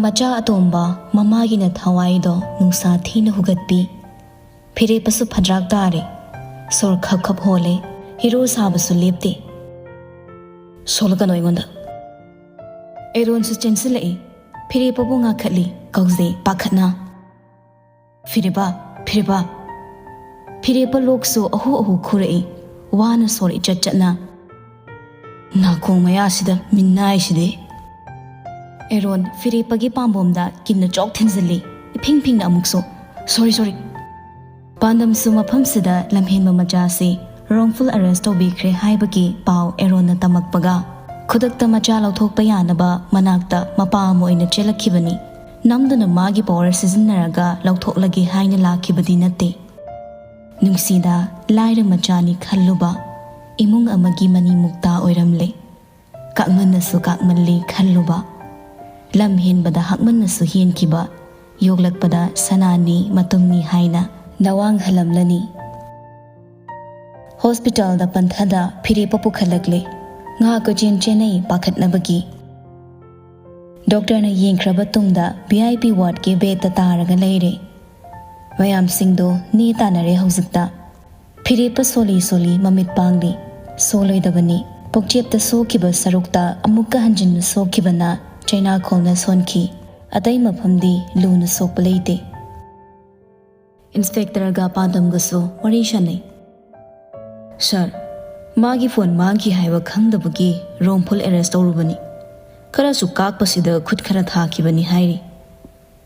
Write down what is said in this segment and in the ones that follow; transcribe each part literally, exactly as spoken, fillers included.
ꯃꯆꯥ ꯑꯇꯣꯝꯕ ꯃꯃꯥꯒꯤꯅ ꯊꯋꯥꯏꯗꯣ ꯅꯨꯡꯁꯥ ꯊꯤꯅ ꯍꯨꯒꯠꯄꯤ꯫ ꯐꯤꯔꯦꯞꯄꯁꯨ ꯐꯗ꯭ꯔꯥꯛ ꯇꯥꯔꯦ꯫ ꯁꯣꯔ ꯈꯞ ꯈꯞ ꯍꯣꯜꯂꯦ꯫ ꯍꯤꯔꯨ ꯁꯥꯕꯁꯨ ꯂꯦꯞꯇꯦ꯫ "ꯁꯣꯜꯂꯛꯀꯅꯣ ꯑꯩꯉꯣꯟꯗ!" ꯑꯦꯔꯣꯟꯁꯨ ꯆꯦꯟꯁꯤꯜꯂꯛꯏ꯫ ꯐꯤꯔꯦꯞꯄꯕꯨ ꯉꯥꯈꯠꯂꯤ꯫ ꯀꯧꯖꯩ ꯄꯥꯈꯠꯅ꯫ "ꯐꯤꯔꯦꯞꯄ, ꯐꯤꯔꯦꯞꯄ!" ꯐꯤꯔꯦꯞꯄ ꯂꯣꯛꯁꯨ ꯑꯍꯨ ꯑꯍꯨ ꯈꯨꯔꯛꯏ꯫ ꯋꯥꯅ ꯁꯣꯔ ꯏꯆꯠ ꯆꯠꯅ꯫ "ꯅꯥꯀꯣꯡ ꯃꯌꯥꯁꯤꯗ ꯃꯤꯅꯥꯏꯁꯤꯗꯤ!" ꯑꯦꯔꯣꯟ ꯐꯤꯔꯦꯞꯄꯒꯤ ꯄꯥꯝꯕꯣꯝꯗ ꯀꯤꯟꯅ ꯆꯣꯛ ꯊꯤꯟꯖꯤꯜꯂꯤ꯫ ꯏꯐꯤꯡ ꯐꯤꯡꯅ ꯑꯃꯨꯛꯁꯨ꯫ "Sorry, sorry!" ꯄꯥꯟꯗꯝꯁꯨ ꯃꯐꯝꯁꯤꯗ ꯂꯝꯍꯦꯟꯕ ꯃꯆꯥꯁꯤ wrongful arrest ꯇꯧꯕꯤꯈ꯭ꯔꯦ ꯍꯥꯏꯕꯒꯤ ꯄꯥꯎ ꯑꯦꯔꯣꯟꯅ ꯇꯝꯃꯛꯄꯒ, ꯈꯨꯗꯛꯇ ꯃꯆꯥ ꯂꯧꯊꯣꯛꯄ ꯌꯥꯅꯕ ꯃꯅꯥꯛꯇ ꯃꯄꯥ ꯑꯃ ꯑꯣꯏꯅ ꯆꯦꯜꯂꯛꯈꯤꯕꯅꯤ꯫ ꯅꯝꯗꯨꯅ ꯃꯥꯒꯤ power ꯁꯤꯖꯤꯟꯅꯔꯒ ꯂꯧꯊꯣꯛꯂꯒꯦ ꯍꯥꯏꯅ ꯂꯥꯛꯈꯤꯕꯗꯤ ꯅꯠꯇꯦ꯫ ꯅꯨꯡꯁꯤꯗ ꯂꯥꯏꯔ ꯃꯆꯥꯅꯤ ꯈꯜꯂꯨꯕ, ꯏꯃꯨꯡ ꯑꯃꯒꯤ ꯃꯅꯤ ꯃꯨꯛꯇꯥ ꯑꯣꯏꯔꯝꯂꯦ꯫ ꯀꯥꯛꯃꯟꯅꯁꯨ ꯀꯥꯛꯃꯜꯂꯤ ꯈꯜꯂꯨꯕ, ꯂꯝ ꯍꯦꯟꯕꯗ ꯍꯛꯃꯟꯅꯁꯨ ꯍꯦꯟꯈꯤꯕ, ꯌꯣꯛꯂꯛꯄꯗ ꯁꯅꯥꯅꯤ ꯃꯇꯨꯝꯅꯤ ꯍꯥꯏꯅ ꯅꯋꯥꯡ ꯍꯜꯂꯝꯂꯅꯤ꯫ ꯍꯣꯁꯄꯤꯇꯥꯜꯗ ꯄꯟꯊꯗ ꯐꯤꯔꯦꯞꯄ ꯄꯨꯈꯠꯂꯛꯂꯦ꯫ ꯉꯥ ꯀꯣꯏꯆꯦꯟ ꯆꯦꯟꯅꯩ ꯄꯥꯈꯠꯅꯕꯒꯤ꯫ ꯗꯣꯛꯇꯔꯅ ꯌꯦꯡꯈ꯭ꯔꯕ ꯇꯨꯡꯗ V I P wardꯀꯤ bedꯇ ꯇꯥꯔꯒ ꯂꯩꯔꯦ꯫ ꯃꯌꯥꯝꯁꯤꯡꯗꯣ ꯅꯦ ꯇꯥꯅꯔꯦ ꯍꯧꯖꯤꯛꯇ꯫ ꯐꯤꯔꯦꯞꯄ ꯁꯣꯜꯂꯤ ꯁꯣꯜꯂꯤ ꯃꯃꯤꯠ ꯄꯥꯡꯂꯤ꯫ ꯁꯣꯜꯂꯣꯏꯗꯕꯅꯤ꯫ ꯄꯨꯛꯆꯦꯞꯇ ꯁꯣꯛꯈꯤꯕ ꯁꯔꯨꯛꯇ ꯑꯃꯨꯛꯀ ꯍꯟꯖꯤꯟꯅ ꯁꯣꯛꯈꯤꯕꯅ ꯆꯩꯅꯥꯈꯣꯜꯅ ꯁꯣꯟꯈꯤ꯫ ꯑꯇꯩ ꯃꯐꯝꯗꯤ ꯂꯨꯅ ꯁꯣꯛꯄ ꯂꯩꯇꯦ꯫ ꯏꯟꯁꯄꯦꯛꯇꯔꯒ ꯄꯥꯟꯗꯝꯒꯁꯨ ꯋꯥꯔꯤ ꯁꯥꯟꯅꯩ꯫ "ꯁꯥꯔ, ꯃꯥꯒꯤ ꯐꯣꯟ ꯃꯥꯡꯈꯤ ꯍꯥꯏꯕ ꯈꯪꯗꯕꯒꯤ wrongful arrest ꯇꯧꯔꯨꯕꯅꯤ꯫ ꯈꯔꯁꯨ ꯀꯥꯛꯄꯁꯤꯗ ꯈꯨꯠ ꯈꯔ ꯊꯥꯈꯤꯕꯅꯤ ꯍꯥꯏꯔꯤ꯫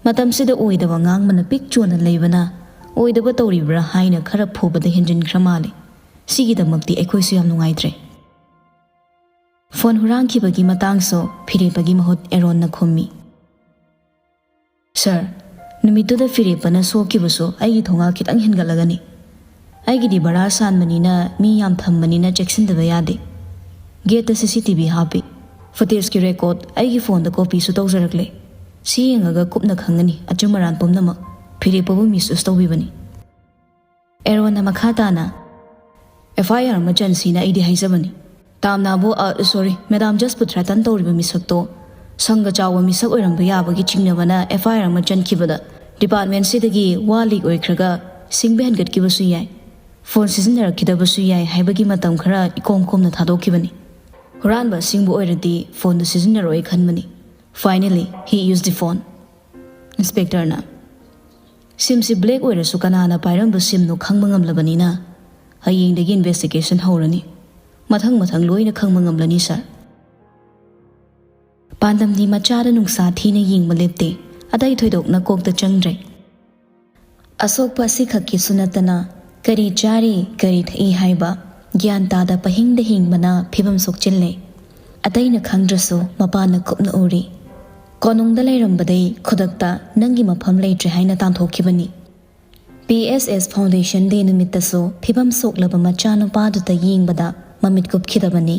ꯃꯇꯝꯁꯤꯗ ꯑꯣꯏꯗꯕ ꯉꯥꯡꯕꯅ ꯄꯤꯛ ꯆꯣꯟꯅ ꯂꯩꯕꯅ ꯑꯣꯏꯗꯕ ꯇꯧꯔꯤꯕ꯭ꯔꯥ ꯍꯥꯏꯅ ꯈꯔ ꯐꯨꯕꯗ ꯍꯦꯟꯖꯤꯟꯈ꯭ꯔ ꯃꯥꯜꯂꯦ꯫ ꯁꯤꯒꯤꯗꯃꯛꯇꯤ ꯑꯩꯈꯣꯏꯁꯨ ꯌꯥꯝ ꯅꯨꯡꯉꯥꯏꯇ꯭ꯔꯦ꯫" ꯐꯣꯟ ꯍꯨꯔꯥꯟꯈꯤꯕꯒꯤ ꯃꯇꯥꯡꯁꯨ ꯐꯤꯔꯦꯞꯄꯒꯤ ꯃꯍꯨꯠ ꯑꯦꯔꯣꯟꯅ ꯈꯨꯝꯃꯤ꯫ "ꯁꯥꯔ, ꯅꯨꯃꯤꯠꯇꯨꯗ ꯐꯤꯔꯦꯞꯄꯅ ꯁꯣꯛꯈꯤꯕꯁꯨ ꯑꯩꯒꯤ ꯊꯣꯡꯒꯥꯜ ꯈꯤꯇꯪ ꯍꯦꯟꯒꯠꯂꯒꯅꯤ꯫ ꯑꯩꯒꯤꯗꯤ ꯚꯔꯥ ꯁꯥꯟꯕꯅꯤꯅ ꯃꯤ ꯌꯥꯝ ꯊꯝꯕꯅꯤꯅ ꯆꯦꯛꯁꯤꯟꯗꯕ ꯌꯥꯗꯦ꯫ Gateꯇ C C T V ꯍꯥꯞꯄꯤ꯫ Footageꯀꯤ record ꯑꯩꯒꯤ ꯐꯣꯟꯗ copyꯁꯨ ꯇꯧꯖꯔꯛꯂꯦ꯫ ꯁꯤ ꯌꯦꯡꯉꯒ ꯀꯨꯞꯅ ꯈꯪꯒꯅꯤ ꯑꯆꯨꯝ ꯑꯔꯥꯟ ꯄꯨꯝꯅꯃꯛ꯫ ꯐꯤꯔꯦꯞꯄꯕꯨ misuse ꯇꯧꯕꯤꯕꯅꯤ꯫" ꯑꯦꯔꯣꯟꯅ ꯃꯈꯥ ꯇꯥꯅ, "F I R ꯑꯃ ꯆꯟꯁꯤꯅ ꯑꯩꯗꯤ ꯍꯥꯏꯖꯕꯅꯤ꯫ ꯇꯥꯝꯅꯥꯕꯨ, ꯑ, sorry, Madam Judgeꯄꯨ threaten ꯇꯧꯔꯤꯕ ꯃꯤꯁꯛꯇꯣ ꯁꯪꯒ ꯆꯥꯎꯕ ꯃꯤꯁꯛ ꯑꯣꯏꯔꯝꯕ ꯌꯥꯕꯒꯤ ꯆꯤꯡꯅꯕꯅ ꯑꯦꯐ ꯑꯥꯏ ꯑꯥꯔ ꯑꯃ ꯆꯟꯈꯤꯕꯗ ꯗꯤꯄꯥꯔꯠꯃꯦꯟꯁꯤꯗꯒꯤ ꯋꯥ ꯂꯤꯛ ꯑꯣꯏꯈ꯭ꯔꯒ ꯁꯤꯡꯕ ꯍꯦꯟꯒꯠꯈꯤꯕꯁꯨ ꯌꯥꯏ, ꯐꯣꯟ ꯁꯤꯖꯤꯟꯅꯔꯛꯈꯤꯗꯕꯁꯨ ꯌꯥꯏ ꯍꯥꯏꯕꯒꯤ ꯃꯇꯝ ꯈꯔ ꯏꯀꯣꯝ ꯀꯣꯝꯅ ꯊꯥꯗꯣꯛꯈꯤꯕꯅꯤ꯫ ꯍꯨꯔꯥꯟꯕ ꯑꯁꯤꯡꯕ ꯑꯣꯏꯔꯗꯤ ꯐꯣꯟꯗꯨ ꯁꯤꯖꯤꯟꯅꯔꯣꯏ ꯈꯟꯕꯅꯤ꯫ Finally, he used the phone. ꯏꯟꯁꯄꯦꯛꯇꯔꯅ, "ꯁꯤꯝꯁꯤ ꯕ꯭ꯂꯦꯛ ꯑꯣꯏꯔꯁꯨ ꯀꯅꯥꯅ ꯄꯥꯏꯔꯝꯕ ꯁꯤꯝꯅꯣ ꯈꯪꯕ ꯉꯝꯂꯕꯅꯤꯅ ꯍꯌꯦꯡꯗꯒꯤ ꯏꯟꯚꯦꯁꯇꯤꯒꯦꯁꯟ ꯍꯧꯔꯅꯤ꯫ ꯃꯊꯪ ꯃꯊꯪ ꯂꯣꯏꯅ ꯈꯪꯕ ꯉꯝꯂꯅꯤ, ꯁꯥꯔ꯫" ꯄꯥꯟꯗꯝꯗꯤ ꯃꯆꯥꯗ ꯅꯨꯡꯁꯥ ꯊꯤꯅ ꯌꯦꯡꯕ ꯂꯦꯞꯇꯦ꯫ ꯑꯇꯩ ꯊꯣꯏꯗꯣꯛꯅ ꯀꯣꯛꯇ ꯆꯪꯗ꯭ꯔꯦ꯫ ꯑꯁꯣꯛꯄ ꯑꯁꯤꯈꯛꯀꯤꯁꯨ ꯅꯠꯇꯅ ꯀꯔꯤ ꯆꯥꯔꯤ, ꯀꯔꯤ ꯊꯛꯏ ꯍꯥꯏꯕ ꯒ꯭ꯌꯥꯟ ꯇꯥꯗ ꯄꯍꯤꯡꯗ ꯍꯤꯡꯕꯅ ꯐꯤꯕꯝ ꯁꯣꯛꯆꯤꯜꯂꯦ꯫ ꯑꯇꯩꯅ ꯈꯪꯗ꯭ꯔꯁꯨ ꯃꯄꯥꯅ ꯀꯨꯞꯅ ꯎꯔꯤ꯫ ꯀꯣꯅꯨꯡꯗ ꯂꯩꯔꯝꯕꯗꯩ ꯈꯨꯗꯛꯇ ꯅꯪꯒꯤ ꯃꯐꯝ ꯂꯩꯇ꯭ꯔꯦ ꯍꯥꯏꯅ ꯇꯥꯟꯊꯣꯛꯈꯤꯕꯅꯤ꯫ ꯄꯤ ꯑꯦꯁ ꯑꯦꯁ ꯐꯥꯎꯟꯗꯦꯁꯟ ꯗꯦ ꯅꯨꯃꯤꯠꯇꯁꯨ ꯐꯤꯕꯝ ꯁꯣꯛꯂꯕ ꯃꯆꯥꯅꯨꯄꯥꯗꯨꯗ ꯌꯦꯡꯕꯗ ꯃꯃꯤꯠ ꯀꯨꯞꯈꯤꯗꯕꯅꯤ꯫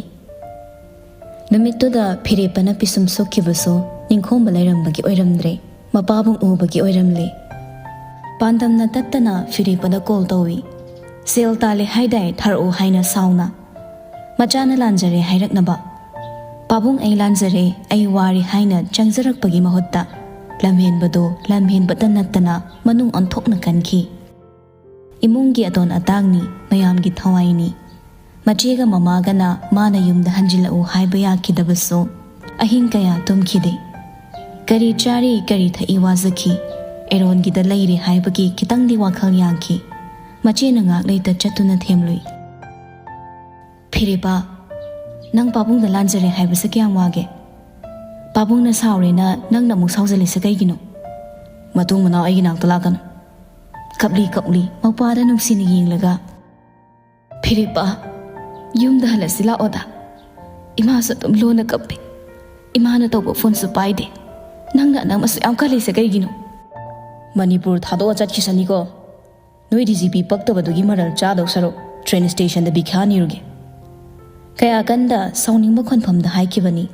ꯅꯨꯃꯤꯠꯇꯨꯗ ꯐꯤꯔꯦꯞꯄꯅ ꯄꯤꯁꯨꯝ ꯁꯣꯛꯈꯤꯕꯁꯨ ꯅꯤꯡꯈꯣꯝꯕ ꯂꯩꯔꯝꯕꯒꯤ ꯑꯣꯏꯔꯝꯗ꯭ꯔꯦ, ꯃꯄꯥꯕꯨꯡ ꯎꯕꯒꯤ ꯑꯣꯏꯔꯝꯂꯦ꯫ ꯄꯥꯟꯗꯝꯅ ꯇꯠꯇꯅ ꯐꯤꯔꯦꯞꯄꯗ ꯀꯣꯜ ꯇꯧꯏ꯫ "ꯁꯦꯜ ꯇꯥꯜꯂꯦ ꯍꯥꯏꯗꯥꯏ, ꯊꯥꯔꯛꯑꯣ" ꯍꯥꯏꯅ ꯁꯥꯎꯅ꯫ ꯃꯆꯥꯅ ꯂꯥꯟꯖꯔꯦ ꯍꯥꯏꯔꯛꯅꯕ꯫ "ꯄꯥꯕꯨꯡ, ꯑꯩ ꯂꯥꯟꯖꯔꯦ, ꯑꯩ ꯋꯥꯔꯦ" ꯍꯥꯏꯅ ꯆꯪꯖꯔꯛꯄꯒꯤ ꯃꯍꯨꯠꯇ ꯂꯝꯍꯦꯟꯕꯗꯣ ꯂꯝꯍꯦꯟꯕꯇ ꯅꯠꯇꯅ ꯃꯅꯨꯡ ꯑꯣꯟꯊꯣꯛꯅ ꯀꯟꯈꯤ꯫ ꯏꯃꯨꯡꯒꯤ ꯑꯇꯣꯟ ꯑꯇꯥꯡꯅꯤ, ꯃꯌꯥꯝꯒꯤ ꯊꯋꯥꯏꯅꯤ꯫ ꯃꯆꯦꯒ ꯃꯃꯥꯒꯅ ꯃꯥꯅ ꯌꯨꯝꯗ ꯍꯟꯖꯤꯜꯂꯛꯎ ꯍꯥꯏꯕ ꯌꯥꯈꯤꯗꯕꯁꯨ ꯑꯍꯤꯡ ꯀꯌꯥ ꯇꯨꯝꯈꯤꯗꯦ꯫ ꯀꯔꯤ ꯆꯥꯔꯤ, ꯀꯔꯤ ꯊꯛꯏ ꯋꯥꯖꯈꯤ꯫ ꯑꯦꯔꯣꯟꯒꯤꯗ ꯂꯩꯔꯦ ꯍꯥꯏꯕꯒꯤ ꯈꯤꯇꯪꯗꯤ ꯋꯥꯈꯜ ꯌꯥꯡꯈꯤ꯫ ꯃꯆꯦꯅ ꯉꯥꯛ ꯂꯩꯇ ꯆꯠꯇꯨꯅ ꯊꯦꯝꯂꯨꯏ꯫ "ꯐꯤꯔꯦꯄꯥ, ꯅꯪ ꯄꯥꯕꯨꯡꯗ ꯂꯥꯟꯖꯔꯦ ꯍꯥꯏꯕꯁꯦ ꯀꯌꯥꯝ ꯋꯥꯒꯦ? ꯄꯥꯕꯨꯡꯅ ꯁꯥꯎꯔꯦꯅ ꯅꯪꯅ ꯑꯃꯨꯛ ꯁꯥꯎꯖꯜꯂꯤꯁꯦ ꯀꯩꯒꯤꯅꯣ? ꯃꯇꯨꯡ ꯃꯅꯥꯎ ꯑꯩꯒꯤ ꯅꯥꯛꯇ ꯂꯥꯛꯀꯅꯨ꯫ ꯀꯞꯂꯤ ꯀꯞꯂꯤ ꯃꯧꯄ꯭ꯋꯥꯗ ꯅꯨꯡꯁꯤꯅ ꯌꯦꯡꯂꯒ, "ꯐꯤꯔꯦꯄꯥ, ꯌꯨꯝꯗ ꯍꯜꯂꯁꯤ ꯂꯥꯛꯑꯣꯗ꯫ ꯏꯃꯥꯁꯨ ꯑꯗꯨꯝ ꯂꯣꯟꯅ ꯀꯞꯄꯤ꯫ ꯏꯃꯥꯅ ꯇꯧꯕ ꯐꯣꯟꯁꯨ ꯄꯥꯏꯗꯦ꯫ ꯅꯪꯅ ꯑꯅꯝ ꯑꯁꯨꯛ ꯌꯥꯝ ꯀꯜꯂꯤꯁꯦ ꯀꯩꯒꯤꯅꯣ?" "ꯃꯅꯤꯄꯨꯔ ꯊꯥꯗꯣꯛꯑ ꯆꯠꯈꯤꯁꯅꯤꯀꯣ꯫ ꯅꯣꯏ ꯗꯤ ꯖꯤ ꯄꯤ ꯄꯛꯇꯕꯗꯨꯒꯤ ꯃꯔꯜ ꯆꯥꯗꯧ ꯁꯔꯨꯛ ꯇ꯭ꯔꯦꯟ ꯁ꯭ꯇꯦꯁꯟꯗ ꯕꯤꯈ꯭ꯌꯥ ꯅꯤꯔꯨꯒꯦ"꯫ ꯀꯌꯥꯀꯟꯗ ꯁꯥꯎꯅꯤꯡꯕ ꯈꯣꯟꯐꯝꯗ ꯍꯥꯏꯈꯤꯕꯅꯤ꯫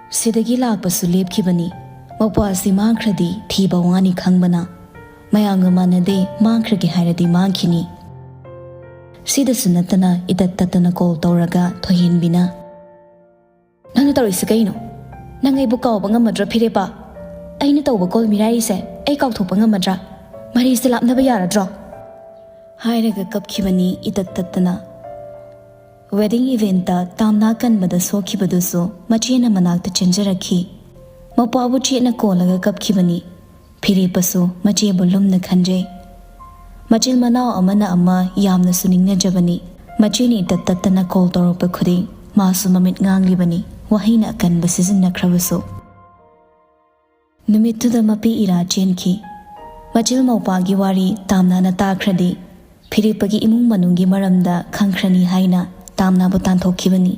ꯁꯤꯗꯒꯤ ꯂꯥꯛꯄꯁꯨ ꯂꯦꯞꯈꯤꯕꯅꯤ꯫ ꯃꯧꯄ꯭ꯋꯥꯁꯤ ꯃꯥꯡꯈ꯭ꯔꯗꯤ ꯊꯤꯕ ꯋꯥꯅꯤ ꯈꯪꯕꯅ, ꯃꯌꯥꯝꯒ ꯃꯥꯟꯅꯗꯦ, ꯃꯥꯡꯈ꯭ꯔꯒꯦ ꯍꯥꯏꯔꯗꯤ ꯃꯥꯡꯈꯤꯅꯤ꯫ ꯁꯤꯗꯁꯨ ꯅꯠꯇꯅ ꯏꯇꯠ ꯇꯠꯇꯅ ꯀꯣꯜ ꯇꯧꯔꯒ ꯊꯣꯏꯍꯦꯟꯕꯤꯅ, "ꯅꯪꯅ ꯇꯧꯔꯤꯁꯤ ꯀꯩꯅꯣ? "ꯅꯪ ꯑꯩꯕꯨ ꯀꯥꯎꯕ ꯉꯝꯃꯗ꯭ꯔꯣ ꯐꯤꯔꯦꯞꯄ? ꯑꯩꯅ ꯇꯧꯕ ꯀꯣꯜ ꯃꯤꯔꯥꯏꯔꯤꯁꯦ ꯑꯩ ꯀꯥꯎꯊꯣꯛꯄ ꯉꯝꯃꯗ꯭ꯔꯥ? ꯃꯔꯤꯁꯦ ꯂꯥꯞꯅꯕ ꯌꯥꯔꯗ꯭ꯔꯣ?" ꯍꯥꯏꯔꯒ ꯀꯞꯈꯤꯕꯅꯤ ꯏꯇꯠ ꯇꯠꯇꯅ꯫ ꯋꯦꯗꯤꯡ ꯏꯚꯦꯟꯠꯇ ꯇꯥꯝꯅꯥ ꯀꯟꯕꯗ ꯁꯣꯛꯈꯤꯕꯗꯨꯁꯨ ꯃꯆꯦꯅ ꯃꯅꯥꯛꯇ ꯆꯦꯟꯖꯔꯛꯈꯤ꯫ ꯃꯧꯄ꯭ꯋꯥꯕꯨ ꯆꯦꯠꯅ ꯀꯣꯜꯂꯒ ꯀꯞꯈꯤꯕꯅꯤ꯫ ꯐꯤꯔꯦꯞꯄꯁꯨ ꯃꯆꯦꯕꯨ ꯂꯨꯝꯅ ꯈꯟꯖꯩ꯫ ꯃꯆꯤꯜ ꯃꯅꯥꯎ ꯑꯃꯅ ꯑꯃ ꯌꯥꯝꯅꯁꯨ ꯅꯤꯡꯅꯖꯕꯅꯤ꯫ ꯃꯆꯦꯅ ꯏꯇꯠ ꯇꯠꯇꯅ ꯀꯣꯜ ꯇꯧꯔꯛꯄ ꯈꯨꯗꯤꯡ ꯃꯥꯁꯨ ꯃꯃꯤꯠ ꯉꯥꯡꯂꯤꯕꯅꯤ, ꯋꯥꯍꯩꯅ ꯑꯀꯟꯕ ꯁꯤꯖꯤꯟꯅꯈ꯭ꯔꯕꯁꯨ꯫ ꯅꯨꯃꯤꯠꯇꯨꯗ ꯃꯄꯤ ꯏꯔꯥ ꯆꯦꯟꯈꯤ꯫ ꯃꯆꯤꯜ ꯃꯧꯄ꯭ꯋꯥꯒꯤ ꯋꯥꯔꯤ ꯇꯥꯝꯅꯥꯅ ꯇꯥꯈ꯭ꯔꯗꯤ ꯐꯤꯔꯦꯞꯄꯒꯤ ꯏꯃꯨꯡ ꯃꯅꯨꯡꯒꯤ ꯃꯔꯝꯗ ꯈꯪꯈ꯭ꯔꯅꯤ ꯍꯥꯏꯅ ꯇꯥꯝꯅꯥꯕꯨ ꯇꯥꯟꯊꯣꯛꯈꯤꯕꯅꯤ꯫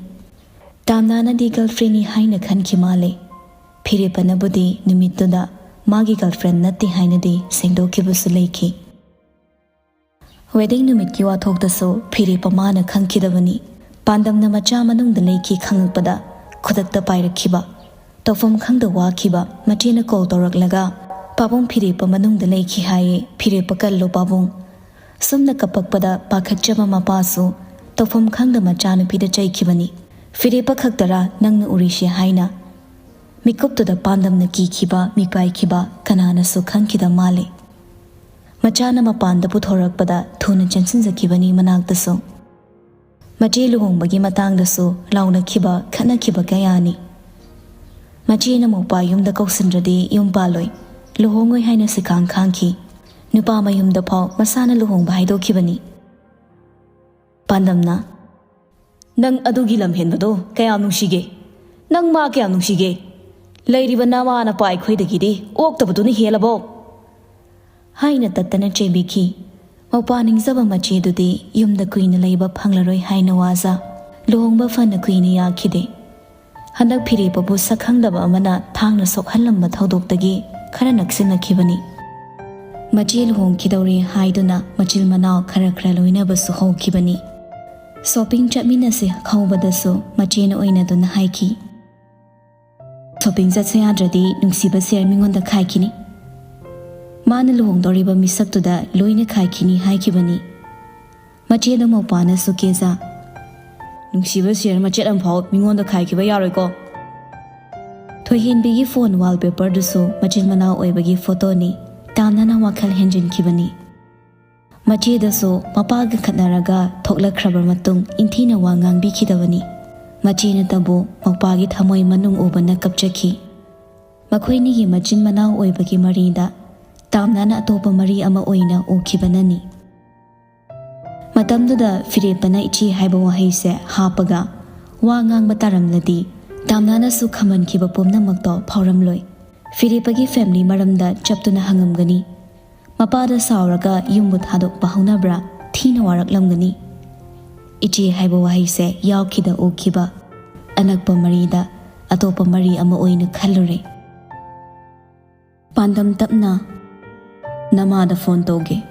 ꯇꯥꯝꯅꯥꯅꯗꯤ ꯒꯔꯜꯐ꯭ꯔꯦꯟꯅꯤ ꯍꯥꯏꯅ ꯈꯟꯈꯤ ꯃꯥꯜꯂꯦ꯫ ꯐꯤꯔꯦꯞꯄꯅꯕꯨꯗꯤ ꯅꯨꯃꯤꯠꯇꯨꯗ ꯃꯥꯒꯤ ꯒꯔꯜꯐ꯭ꯔꯦꯟ ꯅꯠꯇꯦ ꯍꯥꯏꯅꯗꯤ ꯁꯦꯡꯗꯣꯛꯈꯤꯕꯁꯨ ꯂꯩꯈꯤ꯫ ꯋꯦꯗꯤꯡ ꯅꯨꯃꯤꯠꯀꯤ ꯋꯥꯊꯣꯛꯇꯁꯨ ꯐꯤꯔꯦꯞꯄ ꯃꯥꯅ ꯈꯪꯈꯤꯗꯕꯅꯤ꯫ ꯄꯥꯟꯗꯝꯅ ꯃꯆꯥ ꯃꯅꯨꯡꯗ ꯂꯩꯈꯤ ꯈꯪꯉꯛꯄꯗ ꯈꯨꯗꯛꯇ ꯄꯥꯏꯔꯛꯈꯤꯕ꯫ ꯇꯧꯐꯝ ꯈꯪꯗ ꯋꯥꯈꯤꯕ ꯃꯆꯦꯅ ꯀꯣꯜ ꯇꯧꯔꯛꯂꯒ, "ꯄꯥꯕꯨꯡ ꯐꯤꯔꯦꯞꯄ ꯃꯅꯨꯡꯗ ꯂꯩꯈꯤ ꯍꯥꯏꯌꯦ, ꯐꯤꯔꯦꯞꯄ ꯀꯜꯂꯣ ꯄꯥꯕꯨꯡ"꯫ ꯁꯨꯝꯅ ꯀꯞꯄꯛꯄꯗ ꯄꯥꯈꯠꯆꯕ ꯃꯄꯥꯁꯨ ꯇꯧꯐꯝ ꯈꯪꯗ ꯃꯆꯥꯅꯨꯄꯤꯗ ꯆꯩꯈꯤꯕꯅꯤ꯫ "ꯐꯤꯔꯦꯞꯄ ꯈꯛꯇꯔꯥ ꯅꯪꯅ ꯎꯔꯤꯁꯦ?" ꯍꯥꯏꯅ꯫ ꯃꯤꯀꯨꯞꯇꯨꯗ ꯄꯥꯟꯗꯝꯅ ꯀꯤꯈꯤꯕ, ꯃꯤꯄꯥꯏꯈꯤꯕ ꯀꯅꯥꯅꯁꯨ ꯈꯪꯈꯤꯗ ꯃꯥꯜꯂꯦ꯫ ꯃꯆꯥꯅ ꯃꯄꯥꯟꯗ ꯄꯨꯊꯣꯔꯛꯄꯗ ꯊꯨꯅ ꯆꯦꯟꯁꯤꯟꯖꯈꯤꯕꯅꯤ ꯃꯅꯥꯛꯇꯁꯨ꯫ ꯃꯆꯦ ꯂꯨꯍꯣꯡꯕꯒꯤ ꯃꯇꯥꯡꯗꯁꯨ ꯂꯥꯎꯅꯈꯤꯕ, ꯈꯠꯅꯈꯤꯕ ꯀꯌꯥꯅꯤ꯫ ꯃꯆꯦꯅ ꯃꯧꯄꯥ ꯌꯨꯝꯗ ꯀꯧꯁꯤꯟꯗ꯭ꯔꯗꯤ ꯌꯨꯝ ꯄꯥꯜꯂꯣꯏ, ꯂꯨꯍꯣꯡꯉꯣꯏ ꯍꯥꯏꯅ ꯁꯤꯈꯥꯡ ꯈꯥꯡꯈꯤ꯫ ꯅꯨꯄꯥ ꯃꯌꯨꯝꯗ ꯐꯥꯎ ꯃꯁꯥꯅ ꯂꯨꯍꯣꯡꯕ ꯍꯥꯏꯗꯣꯛꯈꯤꯕꯅꯤ꯫ ꯄꯥꯟꯗꯝꯅ, "ꯅꯪ ꯑꯗꯨꯒꯤ ꯂꯝ ꯍꯦꯟꯕꯗꯣ ꯀꯌꯥꯝ ꯅꯨꯡꯁꯤꯒꯦ? ꯅꯪ ꯃꯥ ꯀꯌꯥꯝ ꯅꯨꯡꯁꯤꯒꯦ? ꯂꯩꯔꯤꯕ ꯅꯃꯥ ꯅꯄꯥ ꯑꯩꯈꯣꯏꯗꯒꯤꯗꯤ ꯑꯣꯛꯇꯕꯗꯨꯅ ꯍꯦꯜꯂꯕꯣ?" ꯍꯥꯏꯅ ꯇꯠꯇꯅ ꯆꯩꯕꯤꯈꯤ꯫ ꯃꯧꯄ꯭ꯋꯥ ꯅꯤꯡꯖꯕ ꯃꯆꯦꯗꯨꯗꯤ ꯌꯨꯝꯗ ꯀꯨꯏꯅ ꯂꯩꯕ ꯐꯪꯂꯔꯣꯏ ꯍꯥꯏꯅ ꯋꯥꯖ꯫ ꯂꯨꯍꯣꯡꯕ ꯐꯅ ꯀꯨꯏꯅ ꯌꯥꯈꯤꯗꯦ꯫ ꯍꯟꯗꯛ ꯐꯤꯔꯦꯞꯄꯕꯨ ꯁꯛꯈꯪꯗꯕ ꯑꯃꯅ ꯊꯥꯡꯅ ꯁꯣꯛꯍꯜꯂꯝꯕ ꯊꯧꯗꯣꯛꯇꯒꯤ ꯈꯔ ꯅꯛꯁꯤꯟꯅꯈꯤꯕꯅꯤ꯫ ꯃꯆꯦ ꯂꯨꯍꯣꯡꯈꯤꯗꯧꯔꯦ ꯍꯥꯏꯗꯨꯅ ꯃꯆꯤꯜ ꯃꯅꯥꯎ ꯈꯔ ꯈꯔ ꯂꯣꯏꯅꯕꯁꯨ ꯍꯧꯈꯤꯕꯅꯤ꯫ "ꯁꯣꯄꯤꯡ ꯆꯠꯃꯤꯟꯅꯁꯦ" ꯍꯧꯕꯗꯁꯨ ꯃꯆꯦꯅ ꯑꯣꯏꯅꯗꯨꯅ ꯍꯥꯏꯈꯤ꯫ "ꯁꯣꯄꯤꯡ ꯆꯠꯁꯦ ꯌꯥꯗ꯭ꯔꯗꯤ ꯅꯨꯡꯁꯤꯕ ꯁꯤꯌꯔ ꯃꯤꯉꯣꯟꯗ ꯈꯥꯏꯈꯤꯅꯤ꯫ ꯃꯥꯅ ꯂꯨꯍꯣꯡꯗꯧꯔꯤꯕ ꯃꯤꯁꯛꯇꯨꯗ ꯂꯣꯏꯅ ꯈꯥꯏꯈꯤꯅꯤ" ꯍꯥꯏꯈꯤꯕꯅꯤ꯫ ꯃꯆꯦꯗ ꯃꯧꯄ꯭ꯋꯥꯅꯁꯨ ꯀꯦꯖ꯫ "ꯅꯨꯡꯁꯤꯕ ꯁꯤꯌꯔ ꯃꯆꯦꯠ ꯑꯃꯐꯥꯎ ꯃꯤꯉꯣꯟꯗ ꯈꯥꯏꯈꯤꯕ ꯌꯥꯔꯣꯏꯀꯣ"꯫ ꯊꯣꯏꯍꯦꯟꯕꯤꯒꯤ ꯐꯣꯟ ꯋꯥꯜꯄꯦꯄꯔꯗꯨꯁꯨ ꯃꯆꯤꯟ ꯃꯅꯥꯎ ꯑꯣꯏꯕꯒꯤ ꯐꯣꯇꯣꯅꯤ꯫ ꯇꯥꯝꯅꯅ ꯋꯥꯈꯜ ꯍꯦꯟꯖꯤꯟꯈꯤꯕꯅꯤ꯫ ꯃꯆꯦꯗꯁꯨ ꯃꯄꯥꯒ ꯈꯠꯅꯔꯒ ꯊꯣꯛꯂꯛꯈ꯭ꯔꯕ ꯃꯇꯨꯡ ꯏꯟꯊꯤꯅ ꯋꯥ ꯉꯥꯡꯕꯤꯈꯤꯗꯕꯅꯤ꯫ ꯃꯆꯦꯅꯇꯕꯨ ꯃꯄꯥꯒꯤ ꯊꯃꯣꯏ ꯃꯅꯨꯡ ꯎꯕꯅ ꯀꯞꯆꯈꯤ꯫ ꯃꯈꯣꯏꯅꯤꯒꯤ ꯃꯆꯤꯟ ꯃꯅꯥꯎ ꯑꯣꯏꯕꯒꯤ ꯃꯔꯤꯗ ꯇꯥꯝꯅꯅ ꯑꯇꯣꯞꯄ ꯃꯔꯤ ꯑꯃ ꯑꯣꯏꯅ ꯎꯈꯤꯕꯅꯅꯤ꯫ ꯃꯇꯝꯗꯨꯗ ꯐꯤꯔꯦꯞꯄꯅ ꯏꯆꯦ ꯍꯥꯏꯕ ꯋꯥꯍꯩꯁꯦ ꯍꯥꯞꯄꯒ ꯋꯥ ꯉꯥꯡꯕ ꯇꯥꯔꯝꯂꯗꯤ, ꯇꯥꯝꯅꯥꯅꯁꯨ ꯈꯝꯍꯟꯈꯤꯕ ꯄꯨꯝꯅꯃꯛꯇꯣ ꯐꯥꯎꯔꯝꯂꯣꯏ꯫ ꯐꯤꯔꯦꯞꯄꯒꯤ ꯐꯦꯃꯤꯂꯤ ꯃꯔꯝꯗ ꯆꯞꯇꯨꯅ ꯍꯪꯉꯝꯒꯅꯤ꯫ ꯃꯄꯥꯗ ꯁꯥꯎꯔꯒ ꯌꯨꯝꯕꯨ ꯊꯥꯗꯣꯛꯄ ꯍꯧꯅꯕ꯭ꯔꯥ? ꯊꯤꯅ ꯋꯥꯔꯛꯂꯝꯒꯅꯤ꯫ ꯏꯆꯦ ꯍꯥꯏꯕ ꯋꯥꯍꯩꯁꯦ ꯌꯥꯎꯈꯤꯗ ꯎꯈꯤꯕ ꯑꯅꯛꯄ ꯃꯔꯤꯗ ꯑꯇꯣꯞꯄ ꯃꯔꯤ ꯑꯃ ꯑꯣꯏꯅ ꯈꯜꯂꯨꯔꯦ꯫ ꯄꯥꯟꯗꯝ ꯇꯞꯅ, "ꯅꯃꯥꯗ ꯐꯣꯟ ꯇꯧꯒꯦ,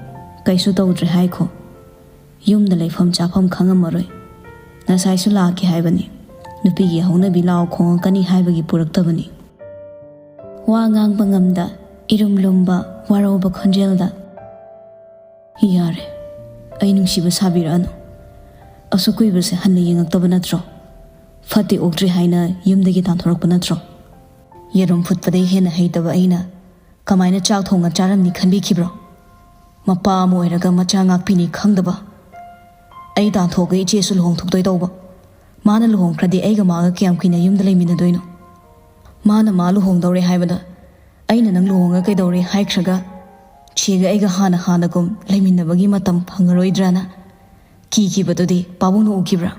ꯀꯩꯁꯨ ꯇꯧꯗ꯭ꯔꯦ ꯍꯥꯏꯈꯣ꯫ ꯌꯨꯝꯗ ꯂꯩꯐꯝ ꯆꯥꯐꯝ ꯈꯪꯉꯝꯃꯔꯣꯏ꯫ ꯉꯁꯥꯏꯁꯨ ꯂꯥꯛꯀꯦ ꯍꯥꯏꯕꯅꯤ, ꯅꯨꯄꯤꯒꯤ ꯍꯧꯅꯕꯤ ꯂꯥꯎ ꯈꯣꯡꯉꯛꯀꯅꯤ ꯍꯥꯏꯕꯒꯤ ꯄꯨꯔꯛꯇꯕꯅꯤ"꯫ ꯋꯥ ꯉꯥꯡꯕ ꯉꯝꯗ, ꯏꯔꯨꯝ ꯂꯨꯝꯕ, ꯋꯥꯔꯧꯕ ꯈꯣꯟꯖꯦꯜꯗ, "ꯌꯥꯔꯦ, ꯑꯩ ꯅꯨꯡꯁꯤꯕ ꯁꯥꯕꯤꯔꯛꯑꯅꯨ꯫ ꯑꯁꯨꯛ ꯀꯨꯏꯕꯁꯦ ꯍꯟꯅ ꯌꯦꯡꯉꯛꯇꯕ ꯅꯠꯇ꯭ꯔꯣ? ꯐꯠꯇꯦ ꯑꯣꯛꯇ꯭ꯔꯤ ꯍꯥꯏꯅ ꯌꯨꯝꯗꯒꯤ ꯇꯥꯟꯊꯣꯔꯛꯄ ꯅꯠꯇ꯭ꯔꯣ? ꯌꯦꯔꯨꯝ ꯐꯨꯠꯄꯗꯩ ꯍꯦꯟꯅ ꯍꯩꯇꯕ ꯑꯩꯅ ꯀꯃꯥꯏꯅ ꯆꯥꯛ ꯊꯣꯡꯉ ꯆꯥꯔꯝꯅꯤ ꯈꯟꯕꯤꯈꯤꯕ꯭ꯔꯣ? ꯃꯄꯥ ꯑꯃ ꯑꯣꯏꯔꯒ ꯃꯆꯥ ꯉꯥꯛꯄꯤꯅꯤ ꯈꯪꯗꯕ꯫ ꯑꯩ ꯇꯥꯟꯊꯣꯛꯑꯒ ꯏꯆꯦꯁꯨ ꯂꯨꯍꯣꯡꯊꯣꯛꯇꯣꯏ ꯇꯧꯕ꯫ ꯃꯥꯅ ꯂꯨꯍꯣꯡꯈ꯭ꯔꯗꯤ ꯑꯩꯒ ꯃꯥꯒ ꯀꯌꯥꯝ ꯀꯨꯏꯅ ꯌꯨꯝꯗ ꯂꯩꯃꯤꯟꯅꯗꯣꯏꯅꯣ? ꯃꯥꯅ ꯃꯥ ꯂꯨꯍꯣꯡꯗꯧꯔꯦ ꯍꯥꯏꯕꯗ ꯑꯩꯅ ꯅꯪ ꯂꯨꯍꯣꯡꯉ ꯀꯩꯗꯧꯔꯦ ꯍꯥꯏꯈ꯭ꯔꯒ ꯆꯦꯒ ꯑꯩꯒ ꯍꯥꯟꯅ ꯍꯥꯟꯅꯒꯨꯝ ꯂꯩꯃꯤꯟꯅꯕꯒꯤ ꯃꯇꯝ ꯐꯪꯉꯔꯣꯏꯗ꯭ꯔꯅ ꯀꯤꯈꯤꯕꯗꯨꯗꯤ ꯄꯥꯕꯨꯡꯅ ꯎꯈꯤꯕ꯭ꯔꯥ?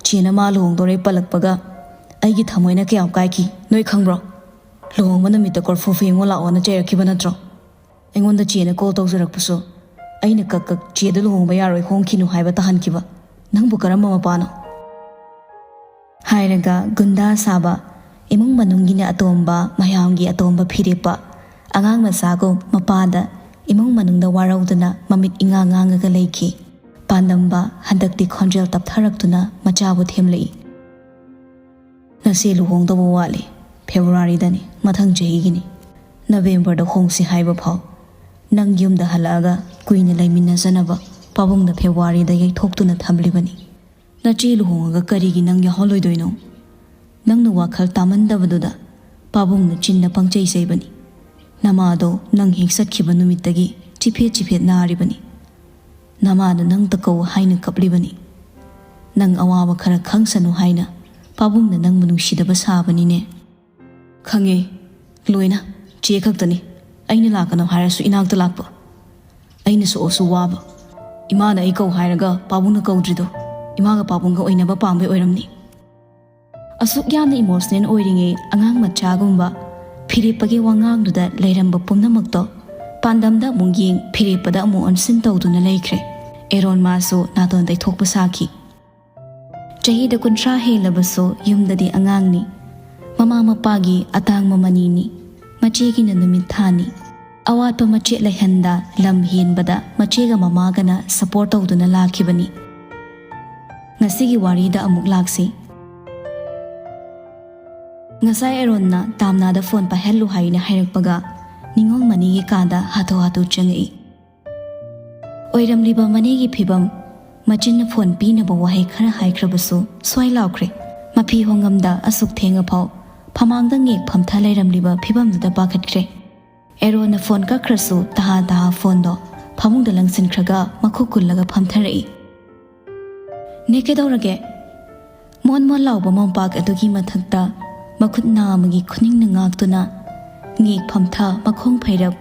ꯆꯦꯅ ꯃꯥ ꯂꯨꯍꯣꯡꯗꯣꯔꯦ ꯄꯜꯂꯛꯄꯒ ꯑꯩꯒꯤ ꯊꯃꯣꯏꯅ ꯀꯌꯥꯝ ꯀꯥꯏꯈꯤ ꯅꯣꯏ ꯈꯪꯕ꯭ꯔꯣ? ꯂꯨꯍꯣꯡꯕ ꯅꯨꯃꯤꯠꯇ ꯀꯣꯔꯐꯨ ꯐꯦꯡꯉꯣ ꯂꯥꯛꯑꯣꯅ ꯆꯩꯔꯛꯈꯤꯕ ꯅꯠꯇ꯭ꯔꯣ? ꯑꯩꯉꯣꯟꯗ ꯆꯦꯅ ꯀꯣꯜ ꯇꯧꯖꯔꯛꯄꯁꯨ ꯑꯩꯅ ꯀꯛ ꯀꯛ "ꯆꯦꯗ ꯂꯨꯍꯣꯡꯕ ꯌꯥꯔꯣꯏ, ꯍꯣꯡꯈꯤꯅꯨ" ꯍꯥꯏꯕ ꯇꯥꯍꯟꯈꯤꯕ꯫ ꯅꯪꯕꯨ ꯀꯔꯝꯕ ꯃꯄꯥꯅꯣ? ꯍꯥꯏꯔꯒ ꯒꯨꯟꯗꯥ ꯁꯥꯕ, ꯏꯃꯨꯡ ꯃꯅꯨꯡꯒꯤꯅ ꯑꯇꯣꯝꯕ, ꯃꯌꯥꯝꯒꯤ ꯑꯇꯣꯝꯕ ꯐꯤꯔꯦꯞꯄ, ꯑꯉꯥꯡ ꯃꯆꯥꯒꯨꯝ ꯃꯄꯥꯗ ꯏꯃꯨꯡ ꯃꯅꯨꯡꯗ ꯋꯥꯔꯧꯗꯨꯅ ꯃꯃꯤꯠ ꯏꯉꯥꯡ ꯉꯥꯡꯉꯒ ꯂꯩꯈꯤ꯫ ꯄꯥꯟꯗꯝꯕ ꯍꯟꯗꯛꯇꯤ ꯈꯣꯟꯖꯦꯜ ꯇꯞꯊꯔꯛꯇꯨꯅ ꯃꯆꯥꯕꯨ ꯊꯦꯝꯂꯛꯏ꯫ "ꯅꯆꯦ ꯂꯨꯍꯣꯡꯗꯧꯕ ꯋꯥꯠꯂꯤ, ꯐꯦꯕ꯭ꯔꯨꯋꯥꯔꯤꯗꯅꯤ, ꯃꯊꯪ ꯆꯍꯤꯒꯤꯅꯤ꯫ ꯅꯕꯦꯝꯕꯔꯗ ꯍꯣꯡꯁꯤ ꯍꯥꯏꯕ ꯐꯥꯎ ꯅꯪ ꯌꯨꯝꯗ ꯍꯜꯂꯛꯑꯒ ꯀꯨꯏꯅ ꯂꯩꯃꯤꯟꯅꯖꯅꯕ ꯄꯥꯕꯨꯡꯅ ꯐꯦꯕ꯭ꯔꯨꯋꯥꯔꯤꯗ ꯌꯩꯊꯣꯛꯇꯨꯅ ꯊꯝꯂꯤꯕꯅꯤ꯫ ꯅꯆꯦ ꯂꯨꯍꯣꯡꯉꯒ ꯀꯔꯤꯒꯤ ꯅꯪ ꯌꯥꯎꯍꯜꯂꯣꯏꯗꯣꯏꯅꯣ? ꯅꯪꯅ ꯋꯥꯈꯜ ꯇꯥꯃꯟꯗꯕꯗꯨꯗ ꯄꯥꯕꯨꯡꯅ ꯆꯤꯟꯅ ꯄꯪꯆꯩ ꯆꯩꯕꯅꯤ꯫ ꯅꯃꯥꯗꯣ ꯅꯪ ꯍꯦꯛ ꯆꯠꯈꯤꯕ ꯅꯨꯃꯤꯠꯇꯒꯤ ꯆꯤꯐꯦꯠ ꯆꯤꯐꯦꯠ ꯅꯥꯔꯤꯕꯅꯤ꯫ ꯅꯃꯥꯅ ꯅꯪ ꯇꯀꯧ ꯍꯥꯏꯅ ꯀꯞꯂꯤꯕꯅꯤ꯫ ꯅꯪ ꯑꯋꯥꯕ ꯈꯔ ꯈꯪꯁꯅꯨ ꯍꯥꯏꯅ ꯄꯥꯕꯨꯡꯅ ꯅꯪꯕꯨ ꯅꯨꯡꯁꯤꯗꯕ ꯁꯥꯕꯅꯤꯅꯦ꯫ ꯈꯪꯉꯦ, ꯂꯣꯏꯅ꯫ ꯆꯦ ꯈꯛꯇꯅꯤ ꯑꯩꯅ ꯂꯥꯛꯀꯅꯨ ꯍꯥꯏꯔꯁꯨ ꯏꯅꯥꯛꯇ ꯂꯥꯛꯄ꯫ ꯑꯩꯅ ꯁꯣꯛꯑꯁꯨ ꯋꯥꯕ꯫ ꯏꯃꯥꯅ ꯑꯩ ꯀꯧ ꯍꯥꯏꯔꯒ ꯄꯥꯕꯨꯡꯅ ꯀꯧꯗ꯭ꯔꯤꯗꯣ ꯏꯃꯥꯒ ꯄꯥꯕꯨꯡꯒ ꯑꯣꯏꯅꯕ ꯄꯥꯝꯕꯩ ꯑꯣꯏꯔꯝꯅꯤ꯫ ꯑꯁꯨꯛ ꯌꯥꯝꯅ ꯏꯃꯣꯁꯅꯦꯜ ꯑꯣꯏꯔꯤꯉꯩ ꯑꯉꯥꯡ ꯃꯆꯥꯒꯨꯝꯕ ꯐꯤꯔꯦꯞꯄꯒꯤ ꯋꯥꯉꯥꯡꯗꯨꯗ ꯂꯩꯔꯝꯕ ꯄꯨꯝꯅꯃꯛꯇꯣ ꯄꯥꯟꯗꯝꯗ ꯑꯃꯨꯛ ꯌꯦꯡ, ꯐꯤꯔꯦꯞꯄꯗ ꯑꯃꯨꯛ ꯑꯣꯟꯁꯤꯟ ꯇꯧꯗꯨꯅ ꯂꯩꯈ꯭ꯔꯦ꯫ ꯑꯦꯔꯣꯟ ꯃꯥꯁꯨ ꯅꯥꯇꯣꯟ ꯇꯩꯊꯣꯛꯄ ꯁꯥꯈꯤ꯫ ꯆꯍꯤꯗ ꯀꯨꯟꯊ꯭ꯔꯥ ꯍꯦꯜꯂꯕꯁꯨ ꯌꯨꯝꯗꯗꯤ ꯑꯉꯥꯡꯅꯤ꯫ ꯃꯃꯥ ꯃꯄꯥꯒꯤ ꯑꯇꯥꯡꯕ ꯃꯅꯤꯅꯤ꯫ ꯃꯆꯦꯒꯤꯅ ꯅꯨꯃꯤꯠ ꯊꯥꯅꯤ꯫ ꯑꯋꯥꯠꯄ ꯃꯆꯦꯠ ꯂꯩꯍꯟꯗ ꯂꯝ ꯍꯦꯟꯕꯗ ꯃꯆꯦꯒ ꯃꯃꯥꯒꯅ ꯁꯄꯣꯔꯠ ꯇꯧꯗꯨꯅ ꯂꯥꯛꯈꯤꯕꯅꯤ꯫ ꯉꯁꯤꯒꯤ ꯋꯥꯔꯤꯗ ꯑꯃꯨꯛ ꯂꯥꯛꯁꯤ꯫ ꯉꯁꯥꯏ ꯑꯦꯔꯣꯟꯅ ꯇꯥꯝꯅꯥꯗ ꯐꯣꯟ ꯄꯥꯏꯍꯜꯂꯨ ꯍꯥꯏꯅ ꯍꯥꯏꯔꯛꯄꯒ ꯅꯤꯉꯣꯜ ꯃꯅꯤꯒꯤ ꯀꯥꯗ ꯍꯥꯊꯨ ꯍꯥꯊꯨ ꯆꯪꯉꯛꯏ꯫ ꯑꯣꯏꯔꯝꯂꯤꯕ ꯃꯅꯤꯒꯤ ꯐꯤꯕꯝ, ꯃꯆꯤꯟꯅ ꯐꯣꯟ ꯄꯤꯅꯕ ꯋꯥꯍꯩ ꯈꯔ ꯍꯥꯏꯈ꯭ꯔꯕꯁꯨ ꯁ꯭ꯋꯥꯏ ꯂꯥꯎꯈ꯭ꯔꯦ꯫ ꯃꯐꯤ ꯍꯣꯡꯉꯝꯗ ꯑꯁꯨꯛ ꯊꯦꯡꯉꯐꯥꯎ ꯐꯃꯥꯡꯗ ꯉꯦꯛ ꯐꯝꯊ ꯂꯩꯔꯝꯂꯤꯕ ꯐꯤꯕꯝꯗꯨꯗ ꯄꯥꯈꯠꯈ꯭ꯔꯦ꯫ ꯑꯦꯔꯣꯟꯅ ꯐꯣꯟ ꯀꯛꯈ꯭ꯔꯁꯨ ꯇꯍꯥ ꯇꯍꯥ ꯐꯣꯟꯗꯣ ꯐꯃꯨꯡꯗ ꯂꯪꯁꯤꯟꯈ꯭ꯔꯒ ꯃꯈꯨꯠ ꯀꯨꯜꯂꯒ ꯐꯝꯊꯔꯛꯏ꯫ "ꯅꯦ, ꯀꯩꯗꯧꯔꯒꯦ?" ꯃꯣꯟ ꯃꯣꯟ ꯂꯥꯎꯕ ꯃꯣꯝꯄꯥꯛ ꯑꯗꯨꯒꯤ ꯃꯊꯛꯇ ꯃꯈꯨꯠ ꯅꯥꯝꯃꯒꯤ ꯈꯨꯅꯤꯡꯅ ꯉꯥꯛꯇꯨꯅ ꯉꯦꯛ ꯐꯝꯊ, ꯃꯈꯣꯡ ꯐꯩꯔꯞ,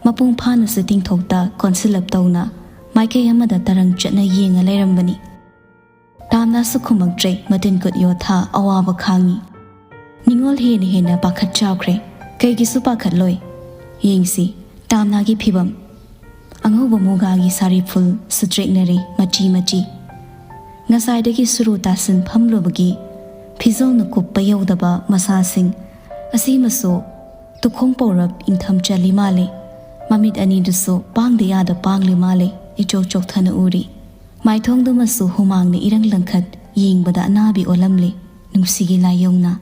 ꯃꯄꯨꯡ ꯐꯥꯅꯁꯨ ꯇꯤꯡꯊꯣꯛꯇ ꯀꯣꯟꯁꯤꯜꯂꯞ ꯇꯧꯅ ꯃꯥꯏꯀꯩ ꯑꯃꯗ ꯇꯔꯪ ꯆꯠꯅ ꯌꯦꯡꯉ ꯂꯩꯔꯝꯕꯅꯤ꯫ ꯇꯥꯝꯅꯥꯁꯨ ꯈꯨꯝꯃꯛꯇ꯭ꯔꯦ, ꯃꯇꯤꯟ ꯀꯨꯠ ꯌꯣꯠꯊ ꯑꯋꯥꯕ ꯈꯥꯡꯉꯤ꯫ ꯅꯤꯉꯣꯜ ꯍꯦꯟꯅ ꯍꯦꯟꯅ ꯄꯥꯈꯠ ꯆꯥꯎꯈ꯭ꯔꯦ꯫ ꯀꯩꯒꯤꯁꯨ ꯄꯥꯈꯠꯂꯣꯏ꯫ ꯌꯦꯡꯁꯤ, ꯇꯥꯝꯅꯥꯒꯤ ꯐꯤꯕꯝ꯫ ꯑꯉꯧꯕ ꯃꯨꯒꯥꯒꯤ ꯁꯥꯔꯤ ꯐꯨꯜ ꯁꯨꯇ꯭ꯔꯦꯛꯅꯔꯦ ꯃꯆꯤ ꯃꯆꯤ꯫ ꯉꯁꯥꯏꯗꯒꯤ ꯁꯨꯔꯨ ꯇꯥꯁꯤꯟ ꯐꯝꯂꯨꯕꯒꯤ ꯐꯤꯖꯣꯜꯅ ꯀꯨꯞꯄ ꯌꯧꯗꯕ ꯃꯁꯥꯁꯤꯡ ꯑꯁꯤꯃꯁꯨ ꯇꯨꯈꯣꯡ ꯄꯧꯔꯞ ꯏꯪꯊꯝ ꯆꯜꯂꯤ ꯃꯥꯜꯂꯦ꯫ ꯃꯃꯤꯠ ꯑꯅꯤꯗꯨꯁꯨ ꯄꯥꯡꯗ ꯌꯥꯗ ꯄꯥꯡꯂꯤ ꯃꯥꯜꯂꯦ, ꯏꯆꯣꯛ ꯆꯣꯛꯊꯅ ꯎꯔꯤ꯫ ꯃꯥꯏꯊꯣꯡꯗꯨꯃꯁꯨ ꯍꯨꯃꯥꯡꯅ ꯏꯔꯪ ꯂꯪꯈꯠ, ꯌꯦꯡꯕꯗ ꯑꯅꯥꯕꯤ ꯑꯣꯜꯂꯝꯂꯦ, ꯅꯨꯡꯁꯤꯒꯤ ꯂꯥꯏꯑꯣꯡꯅ꯫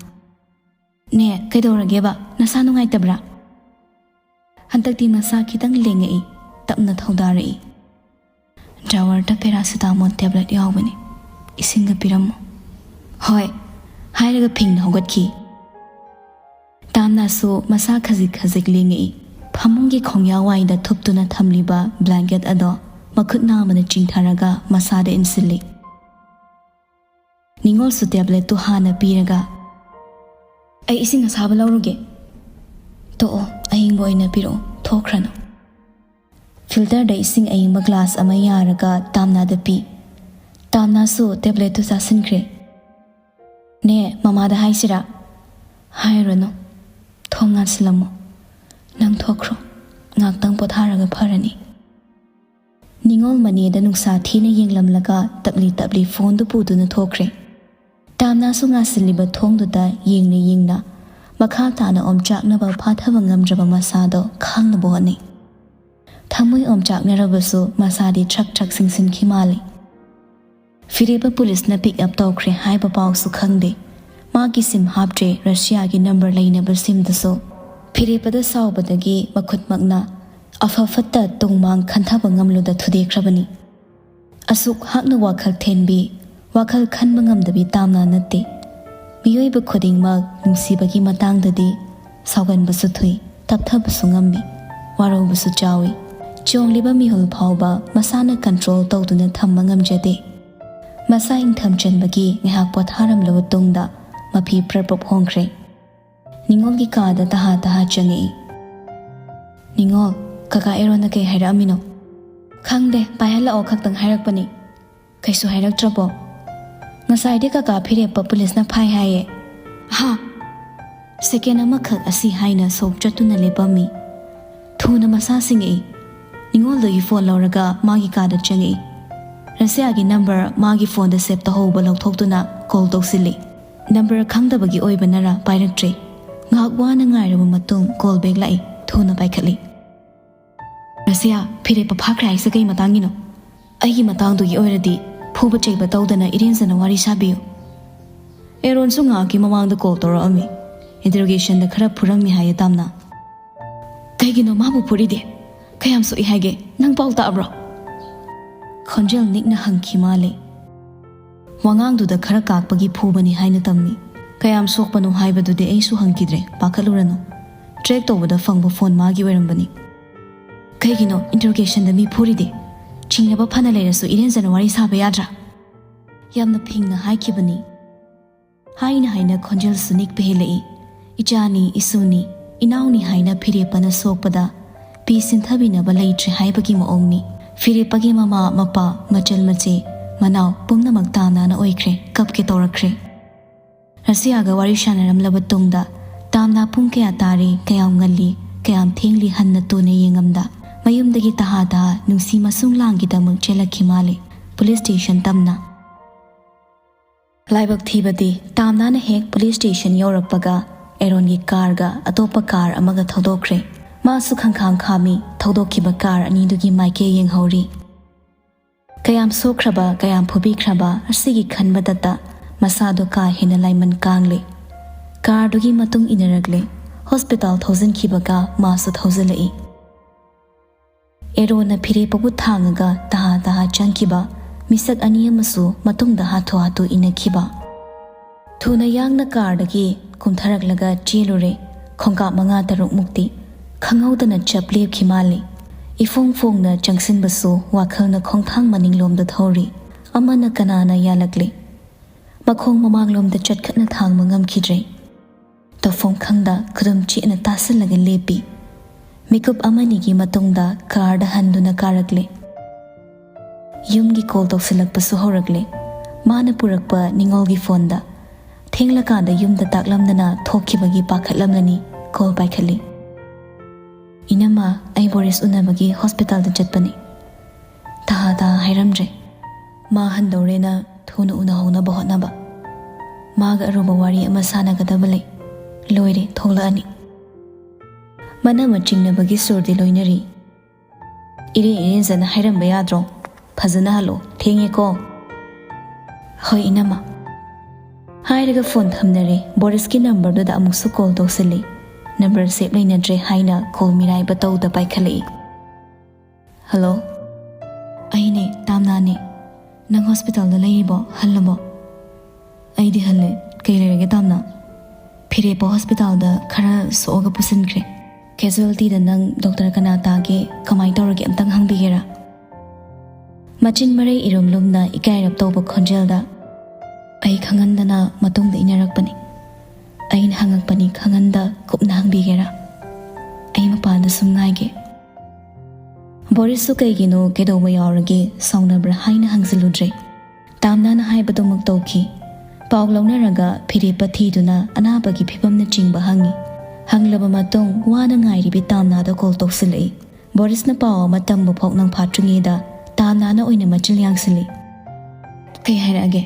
"ꯅꯦ, ꯀꯩꯗꯧꯔꯒꯦꯕ? ꯅꯁꯥ ꯅꯨꯡꯉꯥꯏꯇꯕ꯭ꯔꯥ?" ꯍꯟꯗꯛꯇꯤ ꯃꯁꯥ ꯈꯤꯇꯪ ꯂꯦꯡꯉꯛꯏ, ꯇꯞꯅ ꯊꯧꯗꯥꯔꯛꯏ꯫ "ꯗ꯭ꯔꯥꯋꯔꯗ ꯄꯦꯔꯥꯁꯤꯇꯥꯃꯣꯜ ꯇꯦꯕ꯭ꯂꯦꯠ ꯌꯥꯎꯕꯅꯤ, ꯏꯁꯤꯡꯒ ꯄꯤꯔꯝꯃꯣ꯫" "ꯍꯣꯏ꯫" ꯍꯥꯏꯔꯒ ꯐꯤꯡꯅ ꯍꯧꯒꯠꯈꯤ꯫ ꯇꯥꯝꯅꯥꯁꯨ ꯃꯁꯥ ꯈꯖꯤꯛ ꯈꯖꯤꯛ ꯂꯦꯡꯉꯛꯏ꯫ ꯐꯃꯨꯡꯒꯤ ꯈꯣꯡꯌꯥꯋꯥꯏꯗ ꯊꯨꯞꯇꯨꯅ ꯊꯝꯂꯤꯕ blanket ꯑꯗꯣ ꯃꯈꯨꯠ ꯅꯥꯝꯃꯅ ꯆꯤꯡꯊꯔꯒ ꯃꯁꯥꯗ ꯏꯟꯁꯤꯜꯂꯤ꯫ ꯅꯤꯉꯣꯜꯁꯨ tabletꯇꯨ ꯍꯥꯟꯅ ꯄꯤꯔꯒ, "ꯑꯩ ꯏꯁꯤꯡ ꯑꯁꯥꯕ ꯂꯧꯔꯨꯒꯦ꯫" "ꯇꯣꯛꯑꯣ, ꯑꯏꯪꯕ ꯑꯣꯏꯅ ꯄꯤꯔꯛꯑꯣ, ꯊꯣꯛꯈ꯭ꯔꯅꯨ꯫" Filterꯗ ꯏꯁꯤꯡ ꯑꯏꯪꯕ glass ꯑꯃ ꯌꯥꯔꯒ ꯇꯥꯝꯅꯥꯗ ꯄꯤ꯫ ꯇꯥꯝꯅꯥꯁꯨ tabletꯇꯨ ꯆꯥꯁꯤꯟꯈ꯭ꯔꯦ꯫ "ꯅꯦ, ꯃꯃꯥꯗ ꯍꯥꯏꯁꯤꯔꯥ?" "ꯍꯥꯏꯔꯨꯔꯅꯨ꯫ ꯊꯣꯡ ꯉꯥꯟꯁꯤꯜꯂꯝꯃꯣ꯫ ꯅꯪ ꯊꯣꯛꯈ꯭ꯔꯣ꯫ ꯉꯥꯛꯇꯪ ꯄꯣꯊꯥꯔꯒ ꯐꯔꯅꯤ꯫" ꯅꯤꯉꯣꯜ ꯃꯅꯦꯗ ꯅꯨꯡꯁꯥ ꯊꯤꯅ ꯌꯦꯡꯂꯝꯂꯒ ꯇꯞꯂꯤ ꯇꯞꯂꯤ phoneꯗꯨ ꯄꯨꯗꯨꯅ ꯊꯣꯛꯈ꯭ꯔꯦ꯫ ꯇꯥꯝꯅꯥꯁꯨ ꯉꯥꯁꯤꯜꯂꯤꯕ ꯊꯣꯡꯗꯨꯗ ꯌꯦꯡꯅ ꯌꯦꯡꯅ ꯃꯈꯥ ꯇꯥꯅ ꯑꯣꯝꯆꯥꯛꯅꯕ ꯐꯥꯊꯕ ꯉꯝꯗ꯭ꯔꯕ ꯃꯁꯥꯗꯣ ꯈꯥꯡꯅꯕ ꯍꯣꯠꯅꯩ꯫ ꯊꯃꯣꯏ ꯑꯣꯝꯆꯥꯛꯅꯔꯕꯁꯨ ꯃꯁꯥꯗꯤ ꯊ꯭ꯔꯛ ꯊ꯭ꯔꯛ ꯁꯤꯡꯁꯤꯟꯈꯤ ꯃꯥꯜꯂꯤ꯫ ꯐꯤꯔꯦꯞꯄ ꯄꯨꯂꯤꯁꯅ pick up ꯇꯧꯈ꯭ꯔꯦ ꯍꯥꯏꯕ ꯄꯥꯎꯁꯨ ꯈꯪꯗꯦ꯫ ꯃꯥꯒꯤ sim ꯍꯥꯞꯇ꯭ꯔꯦ, ꯔꯁꯤꯌꯥꯒꯤ number ꯂꯩꯅꯕ simꯗꯨꯁꯨ꯫ ꯐꯤꯔꯦꯞꯄꯗ ꯁꯥꯎꯕꯗꯒꯤ ꯃꯈꯨꯠꯃꯛꯅ ꯑꯐ ꯐꯠꯇ ꯇꯨꯡ ꯃꯥꯡ ꯈꯟꯊꯕ ꯉꯝꯂꯨꯗ ꯊꯨꯗꯦꯛꯈ꯭ꯔꯕꯅꯤ꯫ ꯑꯁꯨꯛ ꯍꯥꯛꯅ ꯋꯥꯈꯜ ꯊꯦꯟꯕꯤ, ꯋꯥꯈꯜ ꯈꯟꯕ ꯉꯝꯗꯕꯤ ꯇꯥꯝꯅꯥ ꯅꯠꯇꯦ꯫ ꯃꯤꯑꯣꯏꯕ ꯈꯨꯗꯤꯡꯃꯛ ꯅꯨꯡꯁꯤꯕꯒꯤ ꯃꯇꯥꯡꯗꯗꯤ ꯁꯥꯎꯒꯟꯕꯁꯨ ꯊꯨꯏ, ꯇꯞꯊꯕꯁꯨ ꯉꯝꯃꯤ, ꯋꯥꯔꯧꯕꯁꯨ ꯆꯥꯎꯏ꯫ ꯆꯣꯡꯂꯤꯕ ꯃꯤꯍꯨꯜ ꯐꯥꯎꯕ ꯃꯁꯥꯅ control ꯇꯧꯗꯨꯅ ꯊꯝꯕ ꯉꯝꯖꯗꯦ꯫ ꯃꯁꯥ ꯏꯪꯊꯝ ꯆꯟꯕꯒꯤ ꯉꯥꯏꯍꯥꯛ ꯄꯣꯊꯥꯔꯝꯂꯕ ꯇꯨꯡꯗ ꯃꯐꯤ ꯄ꯭ꯔꯞ ꯄ꯭ꯔꯞ ꯍꯣꯡꯈ꯭ꯔꯦ꯫ ꯅꯤꯉꯣꯜꯒꯤ ꯀꯥꯗ ꯇꯍꯥ ꯇꯍꯥ ꯆꯪꯉꯛꯏ꯫ "ꯅꯤꯉꯣꯜ, ꯀꯀꯥ ꯑꯦꯔꯣꯟꯅ ꯀꯩ ꯍꯥꯏꯔꯛꯑꯝꯃꯤꯅꯣ?" "ꯈꯪꯗꯦ, ꯄꯥꯏꯍꯜꯂꯛꯑꯣ ꯈꯛꯇꯪ ꯍꯥꯏꯔꯛꯄꯅꯤ꯫" "ꯀꯩꯁꯨ ꯍꯥꯏꯔꯛꯇ꯭ꯔꯕꯣ?" "ꯉꯁꯥꯏꯗꯤ ꯀꯀꯥ ꯐꯤꯔꯦꯞꯄ ꯄꯨꯂꯤꯁꯅ ꯐꯥꯏ ꯍꯥꯏꯌꯦ꯫" "ꯍꯥ?" Second ꯑꯃꯈꯛ ꯑꯁꯤ ꯍꯥꯏꯅ ꯁꯣꯛ ꯆꯠꯇꯨꯅ ꯂꯦꯞꯄꯝꯃꯤ꯫ ꯊꯨꯅ ꯃꯁꯥ ꯁꯤꯡꯉꯛꯏ꯫ ꯅꯤꯉꯣꯜꯗꯒꯤ phone ꯂꯧꯔꯒ ꯃꯥꯒꯤ ꯀꯥꯗ ꯆꯪꯉꯛꯏ꯫ ꯔꯁꯤꯌꯥꯒꯤ number ꯃꯥꯒꯤ phoneꯗ save ꯇꯧꯍꯧꯕ ꯂꯧꯊꯣꯛꯇꯨꯅ call ꯇꯧꯁꯤꯜꯂꯤ꯫ Number ꯈꯪꯗꯕꯒꯤ ꯑꯣꯏꯕꯅꯔ ꯄꯥꯏꯔꯛꯇ꯭ꯔꯦ꯫ ꯉꯥꯏꯍꯥꯛ ꯋꯥꯅ ꯉꯥꯏꯔꯕ ꯃꯇꯨꯡ call back ꯂꯥꯛꯏ꯫ ꯊꯨꯅ ꯄꯥꯏꯈꯠꯂꯤ꯫ "ꯔꯁꯤꯌꯥ, ꯐꯤꯔꯦꯞꯄ ꯐꯥꯈ꯭ꯔꯦ ꯍꯥꯏꯁꯦ ꯀꯩ ꯃꯇꯥꯡꯒꯤꯅꯣ? ꯑꯩꯒꯤ ꯃꯇꯥꯡꯗꯨꯒꯤ ꯑꯣꯏꯔꯗꯤ ꯐꯨꯕ ꯆꯩꯕ ꯇꯧꯗꯅ ꯏꯔꯦꯟꯖꯅ ꯋꯥꯔꯤ ꯁꯥꯕꯤꯌꯨ꯫" "ꯑꯦꯔꯣꯟꯁꯨ ꯉꯥꯏꯍꯥꯛꯀꯤ ꯃꯃꯥꯡꯗ call ꯇꯧꯔꯛꯑꯝꯃꯤ꯫ Interrogationꯗ ꯈꯔ ꯐꯨꯔꯝꯃꯤ ꯍꯥꯏꯌꯦ ꯇꯥꯝꯅꯥ꯫" "ꯀꯩꯒꯤꯅꯣ ꯃꯥꯕꯨ ꯐꯨꯔꯤꯗꯤ? ꯀꯌꯥꯝ ꯁꯣꯛꯏ ꯍꯥꯏꯒꯦ? ꯅꯪ ꯄꯥꯎ ꯇꯥꯕ꯭ꯔꯣ?" ꯈꯣꯟꯖꯦꯜ ꯅꯤꯛꯅ ꯍꯪꯈꯤ ꯃꯥꯜꯂꯦ꯫ ꯋꯥꯉꯥꯡꯗꯨꯗ ꯈꯔ ꯀꯥꯛꯄꯒꯤ ꯐꯨꯕꯅꯤ ꯍꯥꯏꯅ ꯇꯝꯃꯤ꯫ "ꯀꯌꯥꯝ ꯁꯣꯛꯄꯅꯣ ꯍꯥꯏꯕꯗꯨꯗꯤ ꯑꯩꯁꯨ ꯍꯪꯈꯤꯗ꯭ꯔꯦ, ꯄꯥꯈꯠꯂꯨꯔꯅꯨ꯫ ꯇ꯭ꯔꯦꯛ ꯇꯧꯕꯗ ꯐꯪꯕ ꯐꯣꯟ ꯃꯥꯒꯤ ꯑꯣꯏꯔꯝꯕꯅꯤ"꯫ "ꯀꯩꯒꯤꯅꯣ ꯏꯟꯇꯔꯣꯒꯦꯁꯟꯗ ꯃꯤ ꯐꯨꯔꯤꯗꯤ? ꯆꯤꯡꯅꯕ ꯐꯅ ꯂꯩꯔꯁꯨ ꯏꯔꯦꯟꯖꯅ ꯋꯥꯔꯤ ꯁꯥꯕ ꯌꯥꯗ꯭ꯔꯥ?" ꯌꯥꯝꯅ ꯐꯤꯡꯅ ꯍꯥꯏꯈꯤꯕꯅꯤ꯫ ꯍꯥꯏꯅ ꯍꯥꯏꯅ ꯈꯣꯟꯖꯦꯜꯁꯨ ꯅꯤꯛꯄ ꯍꯦꯜꯂꯛꯏ꯫ "ꯏꯆꯥꯅꯤ, ꯏꯁꯨꯅꯤ, ꯏꯅꯥꯎꯅꯤ" ꯍꯥꯏꯅ ꯐꯤꯔꯦꯞꯄꯅ ꯁꯣꯛꯄꯗ ꯄꯤ ꯁꯤꯟꯊꯕꯤꯅꯕ ꯂꯩꯇ꯭ꯔꯦ ꯍꯥꯏꯕꯒꯤ ꯃꯑꯣꯡꯅꯤ꯫ ꯐꯤꯔꯦꯞꯄꯒꯤ ꯃꯃꯥ, ꯃꯄꯥ, ꯃꯆꯜ ꯃꯆꯦ, ꯃꯅꯥꯎ ꯄꯨꯝꯅꯃꯛ ꯇꯥꯝꯅꯥꯅ ꯑꯣꯏꯈ꯭ꯔꯦ, ꯀꯞꯀꯦ ꯇꯧꯔꯛꯈ꯭ꯔꯦ꯫ ꯔꯁꯤꯌꯥꯒ ꯋꯥꯔꯤ ꯁꯥꯟꯅꯔꯝꯂꯕ ꯇꯨꯡꯗ ꯇꯥꯝꯅꯥ ꯄꯨꯡ ꯀꯌꯥ ꯇꯥꯔꯤ, ꯀꯌꯥꯝ ꯉꯜꯂꯤ, ꯀꯌꯥꯝ ꯊꯦꯡꯂꯤ ꯍꯟꯅ ꯇꯨꯅ ꯌꯦꯡꯉꯝꯗ ꯃꯌꯨꯝꯗꯒꯤ ꯇꯍꯥ ꯇꯍꯥ ꯅꯨꯡꯁꯤ ꯃꯁꯨꯡ ꯂꯥꯡꯒꯤꯗꯃꯛ ꯆꯦꯜꯂꯛꯈꯤ ꯃꯥꯜꯂꯤ꯫ ꯄꯨꯂꯤꯁ ꯁ꯭ꯇꯦꯁꯟ ꯇꯝꯅ꯫ ꯂꯥꯏꯕꯛ ꯊꯤꯕꯗꯤ ꯇꯥꯝꯅꯥꯅ ꯍꯦꯛ ꯄꯨꯂꯤꯁ ꯁ꯭ꯇꯦꯁꯟ ꯌꯧꯔꯛꯄꯒ ꯑꯦꯔꯣꯟꯒꯤ ꯀꯥꯔꯒ ꯑꯇꯣꯞꯄ ꯀꯥꯔ ꯑꯃꯒ ꯊꯧꯗꯣꯛꯈ꯭ꯔꯦ꯫ ꯃꯥꯁꯨ ꯈꯪꯈꯥꯝ ꯈꯥꯝꯃꯤ, ꯊꯧꯗꯣꯛꯈꯤꯕ ꯀꯥꯔ ꯑꯅꯤꯗꯨꯒꯤ ꯃꯥꯏꯀꯩ ꯌꯦꯡꯍꯧꯔꯤ꯫ ꯀꯌꯥꯝ ꯁꯣꯛꯈ꯭ꯔꯕ, ꯀꯌꯥꯝ ꯐꯨꯕꯤꯈ꯭ꯔꯕ, ꯑꯁꯤꯒꯤ ꯈꯟꯕꯗꯇ ꯃꯁꯥꯗꯣ ꯀꯥ ꯍꯦꯟꯅ ꯂꯥꯏꯃꯟ ꯀꯥꯡꯂꯦ꯫ ꯀꯥꯔꯗꯨꯒꯤ ꯃꯇꯨꯡ ꯏꯟꯅꯔꯛꯂꯦ꯫ ꯍꯣꯁꯄꯤꯇꯥꯜ ꯊꯧꯖꯤꯟꯈꯤꯕꯒ ꯃꯥꯁꯨ ꯊꯧꯖꯤꯜꯂꯛꯏ꯫ ꯑꯦꯔꯣꯅ ꯐꯤꯔꯦꯞꯄꯕꯨ ꯊꯥꯡꯉꯒ ꯇꯍꯥ ꯇꯍꯥ ꯆꯪꯈꯤꯕ ꯃꯤꯁꯛ ꯑꯅꯤ ꯑꯃꯁꯨ ꯃꯇꯨꯡꯗ ꯍꯥꯊꯨ ꯍꯥꯊꯨ ꯏꯟꯅꯈꯤꯕ꯫ ꯊꯨꯅ ꯌꯥꯡꯅ ꯀꯥꯔꯗꯒꯤ ꯀꯨꯝꯊꯔꯛꯂꯒ ꯆꯦꯜꯂꯨꯔꯦ꯫ ꯈꯣꯡꯀꯥꯞ ꯃꯉꯥ ꯇꯔꯨꯛꯃꯨꯛꯇꯤ ꯈꯪꯍꯧꯗꯅ ꯆꯞ ꯂꯦꯞꯈꯤ ꯃꯥꯜꯂꯤ꯫ ꯏꯐꯣꯡ ꯐꯣꯡꯅ ꯆꯪꯁꯤꯟꯕꯁꯨ ꯋꯥꯈꯜꯅ ꯈꯣꯡꯊꯥꯡ ꯃꯅꯤꯡꯂꯣꯝꯗ ꯊꯧꯔꯤ꯫ ꯑꯃꯅ ꯀꯅꯥꯅ ꯌꯥꯜꯂꯛꯂꯦ? ꯃꯈꯣꯡ ꯃꯃꯥꯡꯂꯣꯝꯗ ꯆꯠꯈꯠꯅ ꯊꯥꯡꯕ ꯉꯝꯈꯤꯗ꯭ꯔꯦ꯫ ꯇꯧꯐꯝ ꯈꯪꯗ ꯈꯨꯗꯨꯝ ꯆꯦꯠꯅ ꯇꯥꯁꯤꯜꯂꯒ ꯂꯦꯞꯄꯤ꯫ ꯃꯤꯀꯨꯞ ꯑꯃꯅꯤꯒꯤ ꯃꯇꯨꯡꯗ ꯀꯥꯔꯗ ꯍꯟꯗꯨꯅ ꯀꯥꯔꯛꯂꯦ꯫ ꯌꯨꯝꯒꯤ ꯀꯣꯜ ꯇꯧꯁꯤꯜꯂꯛꯄꯁꯨ ꯍꯧꯔꯛꯂꯦ꯫ ꯃꯥꯅ ꯄꯨꯔꯛꯄ ꯅꯤꯉꯣꯜꯒꯤ ꯐꯣꯟꯗ꯫ ꯊꯦꯡꯂꯀꯥꯟꯗ ꯌꯨꯝꯗ ꯇꯥꯛꯂꯝꯗꯅ ꯊꯣꯛꯈꯤꯕꯒꯤ ꯄꯥꯈꯠꯂꯝꯂꯅꯤ꯫ ꯀꯣꯜ ꯄꯥꯏꯈꯠꯂꯤ꯫ "ꯏꯅꯝꯃ, ꯑꯩ ꯕꯣꯔꯤꯁ ꯎꯅꯕꯒꯤ ꯍꯣꯁꯄꯤꯇꯥꯜꯗ ꯆꯠꯄꯅꯤ"꯫ ꯇꯍꯥ ꯇꯍꯥ ꯍꯥꯏꯔꯝꯗ꯭ꯔꯦ꯫ ꯃꯥ ꯍꯟꯗꯧꯔꯦꯅ ꯊꯨꯅ ꯎꯅꯍꯧꯅꯕ ꯍꯣꯠꯅꯕ꯫ ꯃꯥꯒ ꯑꯔꯨꯕ ꯋꯥꯔꯤ ꯑꯃ ꯁꯥꯟꯅꯒꯗꯕ ꯂꯩ꯫ ꯂꯣꯏꯔꯦ, ꯊꯣꯛꯂꯛꯑꯅꯤ꯫ ꯃꯅꯝ ꯆꯤꯡꯅꯕꯒꯤ ꯁꯨꯔꯗꯤ ꯂꯣꯏꯅꯔꯤ꯫ "ꯏꯔꯦꯟ ꯏꯔꯦꯟꯖꯅ ꯍꯥꯏꯔꯝꯕ ꯌꯥꯗ꯭ꯔꯣ? ꯐꯖꯅ ꯍꯜꯂꯣ, ꯊꯦꯡꯉꯦꯀꯣ"꯫ "ꯍꯣꯏ ꯏꯅꯝꯃ"꯫ ꯍꯥꯏꯔꯒ ꯐꯣꯟ ꯊꯝꯅꯔꯦ꯫ ꯕꯣꯔꯤꯁꯀꯤ ꯅꯝꯕꯔꯗꯨꯗ ꯑꯃꯨꯛꯁꯨ ꯀꯣꯜ ꯇꯧꯁꯤꯜꯂꯤ꯫ ꯅꯝꯕꯔ ꯁꯦꯞ ꯂꯩꯅꯗ꯭ꯔꯦ ꯍꯥꯏꯅ ꯀꯣꯜ ꯃꯤꯔꯥꯏꯕ ꯇꯧꯗ ꯄꯥꯏꯈꯠꯂꯛꯏ꯫ "ꯍꯜꯂꯣ"꯫ "ꯑꯩꯅꯦ, ꯇꯥꯝꯅꯥꯅꯦ"꯫ ꯅꯪ ꯍꯣꯁꯄꯤꯇꯥꯜꯗ ꯂꯩꯔꯤꯕꯣ? ꯍꯜꯂꯕꯣ? ꯑꯩꯗꯤ ꯍꯜꯂꯦ꯫ ꯀꯩ ꯂꯩꯔꯒꯦ, ꯇꯥꯝꯅꯥ? ꯐꯤꯔꯦꯞꯄ ꯍꯣꯁꯄꯤꯇꯥꯜꯗ ꯈꯔ ꯁꯣꯛꯑꯒ ꯄꯨꯁꯤꯟꯈ꯭ꯔꯦ꯫ ꯀꯦꯖꯨꯋꯦꯜꯇꯤꯗ ꯅꯪ ꯗꯣꯛꯇꯔ ꯀꯅꯥ ꯇꯥꯒꯦ, ꯀꯃꯥꯏ ꯇꯧꯔꯒꯦ, ꯑꯝꯇꯪ ꯍꯪꯕꯤꯒꯦꯔꯥ? ꯃꯆꯤꯟ ꯃꯔꯩ ꯏꯔꯨꯝ ꯂꯨꯝꯅ ꯏꯀꯥꯏꯔꯞ ꯇꯧꯕ ꯈꯣꯟꯖꯦꯜꯗ, ꯑꯩ ꯈꯪꯍꯟꯗꯅ ꯃꯇꯨꯡꯗ ꯏꯟꯅꯔꯛꯄꯅꯤ꯫ ꯑꯩꯅ ꯍꯪꯉꯛꯄꯅꯤ, ꯈꯪꯍꯟꯗ ꯀꯨꯞꯅ ꯍꯪꯕꯤꯒꯦꯔꯥ? ꯑꯩ ꯃꯄꯥꯟꯗ ꯁꯨꯝ ꯉꯥꯏꯒꯦ꯫ ꯕꯣꯔꯤꯁꯁꯨ ꯀꯩꯒꯤꯅꯣ, ꯀꯩꯗꯧꯕ ꯌꯥꯎꯔꯒꯦ, ꯁꯥꯎꯅꯕ꯭ꯔꯥ ꯍꯥꯏꯅ ꯍꯪꯖꯤꯜꯂꯨꯗ꯭ꯔꯦ꯫ ꯇꯥꯝꯅꯥꯅ ꯍꯥꯏꯕꯗꯨꯃꯛ ꯇꯧꯈꯤ꯫ ꯄꯥꯎ ꯂꯧꯅꯔꯒ ꯐꯤꯔꯦꯞꯄ ꯊꯤꯗꯨꯅ ꯑꯅꯥꯕꯒꯤ ꯐꯤꯕꯝꯅꯆꯤꯡꯕ ꯍꯪꯉꯤ꯫ ꯍꯪꯂꯕ ꯃꯇꯨꯡ ꯋꯥꯅ ꯉꯥꯏꯔꯤꯕꯤ ꯇꯥꯝꯅꯥꯗ ꯀꯣꯜ ꯇꯧꯁꯤꯜꯂꯛꯏ꯫ ꯕꯣꯔꯤꯁꯅ ꯄꯥꯎ ꯑꯃ ꯇꯝꯕ ꯐꯥꯎ ꯅꯪ ꯐꯥꯠꯇ꯭ꯔꯤꯉꯩꯗ ꯇꯥꯝꯅꯥꯅ ꯑꯣꯏꯅ ꯃꯆꯤꯜ ꯌꯥꯡꯁꯤꯜꯂꯤ꯫ ꯀꯩ ꯍꯥꯏꯔꯛꯑꯒꯦ?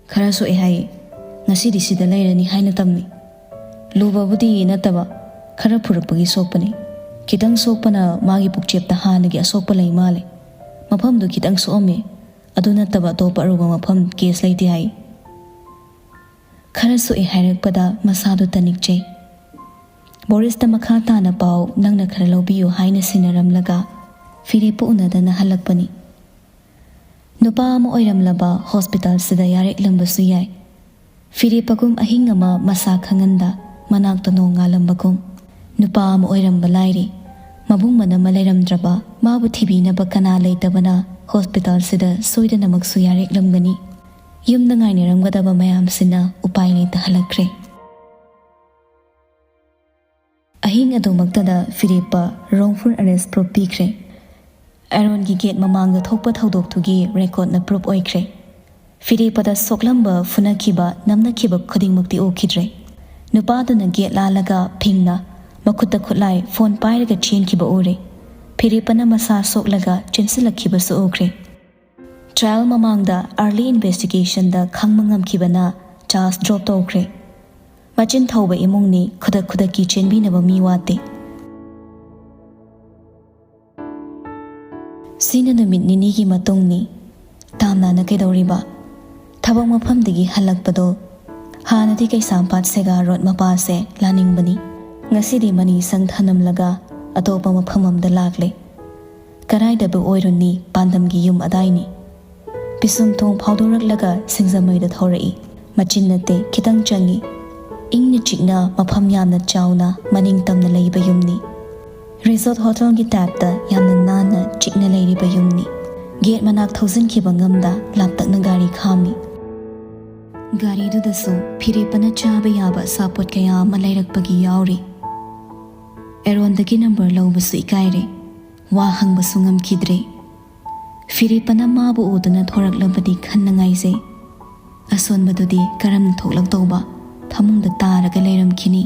ꯈꯔ ꯁꯣꯛꯑꯦ ꯍꯥꯏꯌꯦ꯫ ꯉꯁꯤꯗꯤ ꯁꯤꯗ ꯂꯩꯔꯅꯤ ꯍꯥꯏꯅ ꯇꯝꯃꯤ꯫ ꯂꯨꯕꯕꯨꯗꯤ ꯅꯠꯇꯕ, ꯈꯔ ꯐꯨꯔꯛꯄꯒꯤ ꯁꯣꯛꯄꯅꯤ꯫ ꯈꯤꯇꯪ ꯁꯣꯛꯄꯅ ꯃꯥꯒꯤ ꯄꯨꯛꯆꯦꯞꯇ ꯍꯥꯟꯅꯒꯤ ꯑꯁꯣꯛꯄ ꯂꯩ ꯃꯥꯜꯂꯦ꯫ ꯃꯐꯝꯗꯨ ꯈꯤꯇꯪ ꯁꯣꯛꯑꯝꯃꯦ꯫ ꯑꯗꯨ ꯅꯠꯇꯕ ꯑꯇꯣꯞꯄ ꯑꯔꯨꯕ ꯃꯐꯝ ꯀꯦꯁ ꯂꯩꯇꯦ ꯍꯥꯏ꯫ ꯈꯔ ꯁꯣꯛꯑꯦ ꯍꯥꯏꯔꯛꯄꯗ ꯃꯁꯥꯗꯨ ꯇꯅꯤꯛꯆꯩ꯫ ꯕꯣꯔꯤꯁꯇ ꯃꯈꯥ ꯇꯥꯅ ꯄꯥꯎ ꯅꯪꯅ ꯈꯔ ꯂꯧꯕꯤꯌꯨ ꯍꯥꯏꯅ ꯁꯤꯟꯅꯔꯝꯂꯒ ꯐꯤꯔꯦꯞꯄ ꯎꯅꯗꯅ ꯍꯜꯂꯛꯄꯅꯤ꯫ ꯅꯨꯄꯥ ꯑꯃ ꯑꯣꯏꯔꯝꯂꯕ ꯍꯣꯁꯄꯤꯇꯥꯜꯁꯤꯗ ꯌꯥꯔꯦꯛꯂꯝꯕꯁꯨ ꯌꯥꯏ꯫ ꯐꯤꯔꯦꯞꯄꯒꯨꯝ ꯑꯍꯤꯡ ꯑꯃ ꯃꯁꯥ ꯈꯪꯍꯟꯗ ꯃꯅꯥꯛꯇ ꯅꯣꯡ ꯉꯥꯜꯂꯝꯕꯒꯨꯝ꯫ ꯅꯨꯄꯥ ꯑꯃ ꯑꯣꯏꯔꯝꯕ ꯂꯥꯏꯔꯤ, ꯃꯕꯨꯡ ꯃꯅꯝ ꯑꯃ ꯂꯩꯔꯝꯗ꯭ꯔꯕ, ꯃꯥꯕꯨ ꯊꯤꯕꯤꯅꯕ ꯀꯅꯥ ꯂꯩꯇꯕꯅ ꯍꯣꯁꯄꯤꯇꯥꯜꯁꯤꯗ ꯁꯣꯏꯗꯅꯃꯛꯁꯨ ꯌꯥꯔꯦꯛꯂꯝꯒꯅꯤ꯫ ꯌꯨꯝꯗ ꯉꯥꯏꯅꯔꯝꯒꯗꯕ ꯃꯌꯥꯝꯁꯤꯅ ꯎꯄꯥꯏ ꯂꯩꯇ ꯍꯜꯂꯛꯈ꯭ꯔꯦ꯫ ꯑꯍꯤꯡ ꯑꯗꯨꯃꯛꯇꯗ ꯐꯤꯔꯦꯞꯄ wrongful arrest proof ꯄꯤꯈ꯭ꯔꯦ꯫ ꯑꯦꯔꯣꯟꯒꯤ ꯒꯦꯠ ꯃꯃꯥꯡꯗ ꯊꯣꯛꯄ ꯊꯧꯗꯣꯛꯇꯨꯒꯤ ꯔꯦꯀꯣꯔꯠꯅ ꯄ꯭ꯔꯨꯐ ꯑꯣꯏꯈ꯭ꯔꯦ꯫ ꯐꯤꯔꯦꯞꯄꯗ ꯁꯣꯛꯂꯝꯕ, ꯐꯨꯅꯈꯤꯕ, ꯅꯝꯅꯈꯤꯕ ꯈꯨꯗꯤꯡꯃꯛꯇꯤ ꯎꯈꯤꯗ꯭ꯔꯦ꯫ ꯅꯨꯄꯥꯗꯨꯅ ꯒꯦꯠ ꯂꯥꯜꯂꯒ ꯐꯤꯡꯅ ꯃꯈꯨꯠꯇ ꯈꯨꯠꯂꯥꯏ, ꯐꯣꯟ ꯄꯥꯏꯔꯒ ꯆꯦꯟꯈꯤꯕ ꯎꯔꯦ꯫ ꯐꯤꯔꯦꯞꯄꯅ ꯃꯁꯥ ꯁꯣꯛꯂꯒ ꯆꯦꯟꯁꯤꯜꯂꯛꯈꯤꯕꯁꯨ ꯎꯈ꯭ꯔꯦ꯫ ꯇ꯭ꯔꯥꯌꯦꯜ ꯃꯃꯥꯡꯗ ꯑꯥꯔꯂꯤ ꯏꯟꯚꯦꯁꯇꯤꯒꯦꯁꯟꯗ ꯈꯪꯕ ꯉꯝꯈꯤꯕꯅ ꯆꯥꯔꯖ ꯗ꯭ꯔꯣꯞ ꯇꯧꯈ꯭ꯔꯦ꯫ ꯃꯆꯤꯟ ꯊꯧꯕ ꯏꯃꯨꯡꯅꯤ, ꯈꯨꯗꯛ ꯈꯨꯗꯛꯀꯤ ꯆꯦꯟꯕꯤꯅꯕ ꯃꯤ ꯋꯥꯠꯇꯦ꯫ ꯁꯤꯅ ꯅꯨꯃꯤꯠ ꯅꯤꯅꯤꯒꯤ ꯃꯇꯨꯡꯅꯤ꯫ ꯇꯥꯝꯅꯥꯅ ꯀꯩꯗꯧꯔꯤꯕ? ꯊꯕꯛ ꯃꯐꯝꯗꯒꯤ ꯍꯜꯂꯛꯄꯗꯣ ꯍꯥꯟꯅꯗꯤ ꯀꯩꯁꯥꯝꯄꯥꯠ ꯁꯦꯒꯥ ꯔꯣꯗ ꯃꯄꯥꯁꯦ ꯂꯥꯅꯤꯡꯕꯅꯤ꯫ ꯉꯁꯤꯗꯤ ꯃꯅꯤ ꯁꯪ ꯊꯅꯝꯂꯒ ꯑꯇꯣꯞꯄ ꯃꯐꯝ ꯑꯃꯗ ꯂꯥꯛꯂꯦ꯫ ꯀꯗꯥꯏꯗꯕꯨ ꯑꯣꯏꯔꯨꯅꯤ, ꯄꯥꯟꯗꯝꯒꯤ ꯌꯨꯝ ꯑꯗꯥꯏꯅꯤ꯫ ꯄꯤꯁꯨꯝ ꯊꯣꯡ ꯐꯥꯎꯗꯣꯔꯛꯂꯒ ꯁꯤꯡꯖꯃꯩꯗ ꯊꯧꯔꯛꯏ꯫ ꯃꯆꯤꯟ ꯅꯠꯇꯦ, ꯈꯤꯇꯪ ꯆꯪꯏ꯫ ꯏꯪꯅ ꯆꯤꯛꯅ, ꯃꯐꯝ ꯌꯥꯝꯅ ꯆꯥꯎꯅ, ꯃꯅꯤꯡ ꯇꯝꯅ ꯂꯩꯕ ꯌꯨꯝꯅꯤ꯫ ꯔꯤꯁꯣꯔꯠ ꯍꯣꯇꯦꯜꯒꯤ ꯇꯥꯏꯞꯇ ꯌꯥꯝꯅ ꯅꯥꯟꯅ ꯆꯤꯛꯅ ꯂꯩꯔꯤꯕ ꯌꯨꯝꯅꯤ꯫ ꯒꯦꯠ ꯃꯅꯥꯛ ꯊꯧꯖꯤꯟꯈꯤꯕ ꯉꯝꯗ ꯂꯥꯞꯇꯛꯅ ꯒꯥꯔꯤ ꯈꯥꯝꯃꯤ꯫ ꯒꯥꯔꯤꯗꯨꯗꯁꯨ ꯐꯤꯔꯦꯞꯄꯅ ꯆꯥꯕ ꯌꯥꯕ ꯑꯆꯥꯄꯣꯠ ꯀꯌꯥ ꯑꯃ ꯂꯩꯔꯛꯄꯒꯤ ꯌꯥꯎꯔꯤ꯫ ꯑꯦꯔꯣꯟꯗꯒꯤ ꯅꯝꯕꯔ ꯂꯧꯕꯁꯨ ꯏꯀꯥꯏꯔꯦ꯫ ꯋꯥ ꯍꯪꯕꯁꯨ ꯉꯝꯈꯤꯗ꯭ꯔꯦ꯫ ꯐꯤꯔꯦꯞꯄꯅ ꯃꯥꯕꯨ ꯎꯗꯨꯅ ꯊꯣꯔꯛꯂꯕꯗꯤ ꯈꯟꯅ ꯉꯥꯏꯖꯩ꯫ ꯑꯁꯣꯟꯕꯗꯨꯗꯤ ꯀꯔꯝꯅ ꯊꯣꯛꯂꯛꯇꯧꯕ? ꯐꯃꯨꯡꯗ ꯇꯥꯔꯒ ꯂꯩꯔꯝꯈꯤꯅꯤ꯫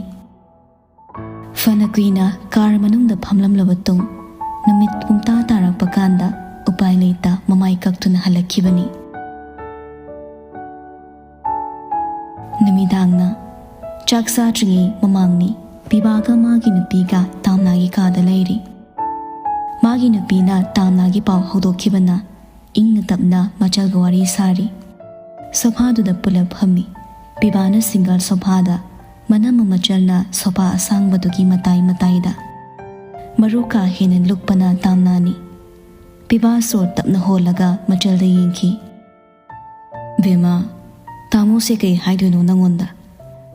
ꯐꯅ ꯀꯨꯏꯅ ꯀꯥꯔ ꯃꯅꯨꯡꯗ ꯐꯝꯂꯝꯂꯕ ꯇꯨꯡ, ꯅꯨꯃꯤꯠ ꯄꯨꯡꯇꯥ ꯇꯥꯔꯛꯄ ꯀꯥꯟꯗ ꯎꯄꯥꯏ ꯂꯩꯇ ꯃꯃꯥꯏ ꯀꯛꯇꯨꯅ ꯍꯜꯂꯛꯈꯤꯕꯅꯤ꯫ ꯅꯨꯃꯤꯗꯥꯡꯅ ꯆꯥꯛ ꯆꯥꯗ꯭ꯔꯤꯉꯩ ꯃꯃꯥꯡꯅꯤ꯫ ꯄꯤꯕꯥꯒ ꯃꯥꯒꯤ ꯅꯨꯄꯤꯒ ꯇꯥꯝꯅꯥꯒꯤ ꯀꯥꯗ ꯂꯩꯔꯤ꯫ ꯃꯥꯒꯤ ꯅꯨꯄꯤꯅ ꯇꯥꯝꯅꯥꯒꯤ ꯄꯥꯎ ꯍꯧꯗꯣꯛꯈꯤꯕꯅ ꯏꯪꯅ ꯇꯞꯅ ꯃꯆꯜꯒ ꯋꯥꯔꯤ ꯁꯥꯔꯤ꯫ ꯁꯣꯐꯥꯗꯨꯗ ꯄꯨꯂꯞ ꯐꯝꯃꯤ꯫ ꯄꯤꯕꯥꯅ ꯁꯤꯡꯒꯜ ꯁꯣꯐꯥꯗ, ꯃꯅꯝꯃ ꯃꯆꯜꯅ ꯁꯣꯐꯥ ꯑꯁꯥꯡꯕꯗꯨꯒꯤ ꯃꯇꯥꯏ ꯃꯇꯥꯏꯗ꯫ ꯃꯔꯨ ꯀꯥ ꯍꯦꯟꯅ ꯂꯨꯞꯄꯅ ꯇꯥꯝꯅꯥꯅꯤ꯫ ꯄꯤꯕꯥ ꯁꯣꯔ ꯇꯞꯅ ꯍꯣꯜꯂꯒ ꯃꯆꯜꯗ ꯌꯦꯡꯈꯤ꯫ "ꯕꯦꯃꯥ, ꯇꯥꯃꯣꯁꯦ ꯀꯩ ꯍꯥꯏꯗꯣꯏꯅꯣ ꯅꯪꯉꯣꯟꯗ?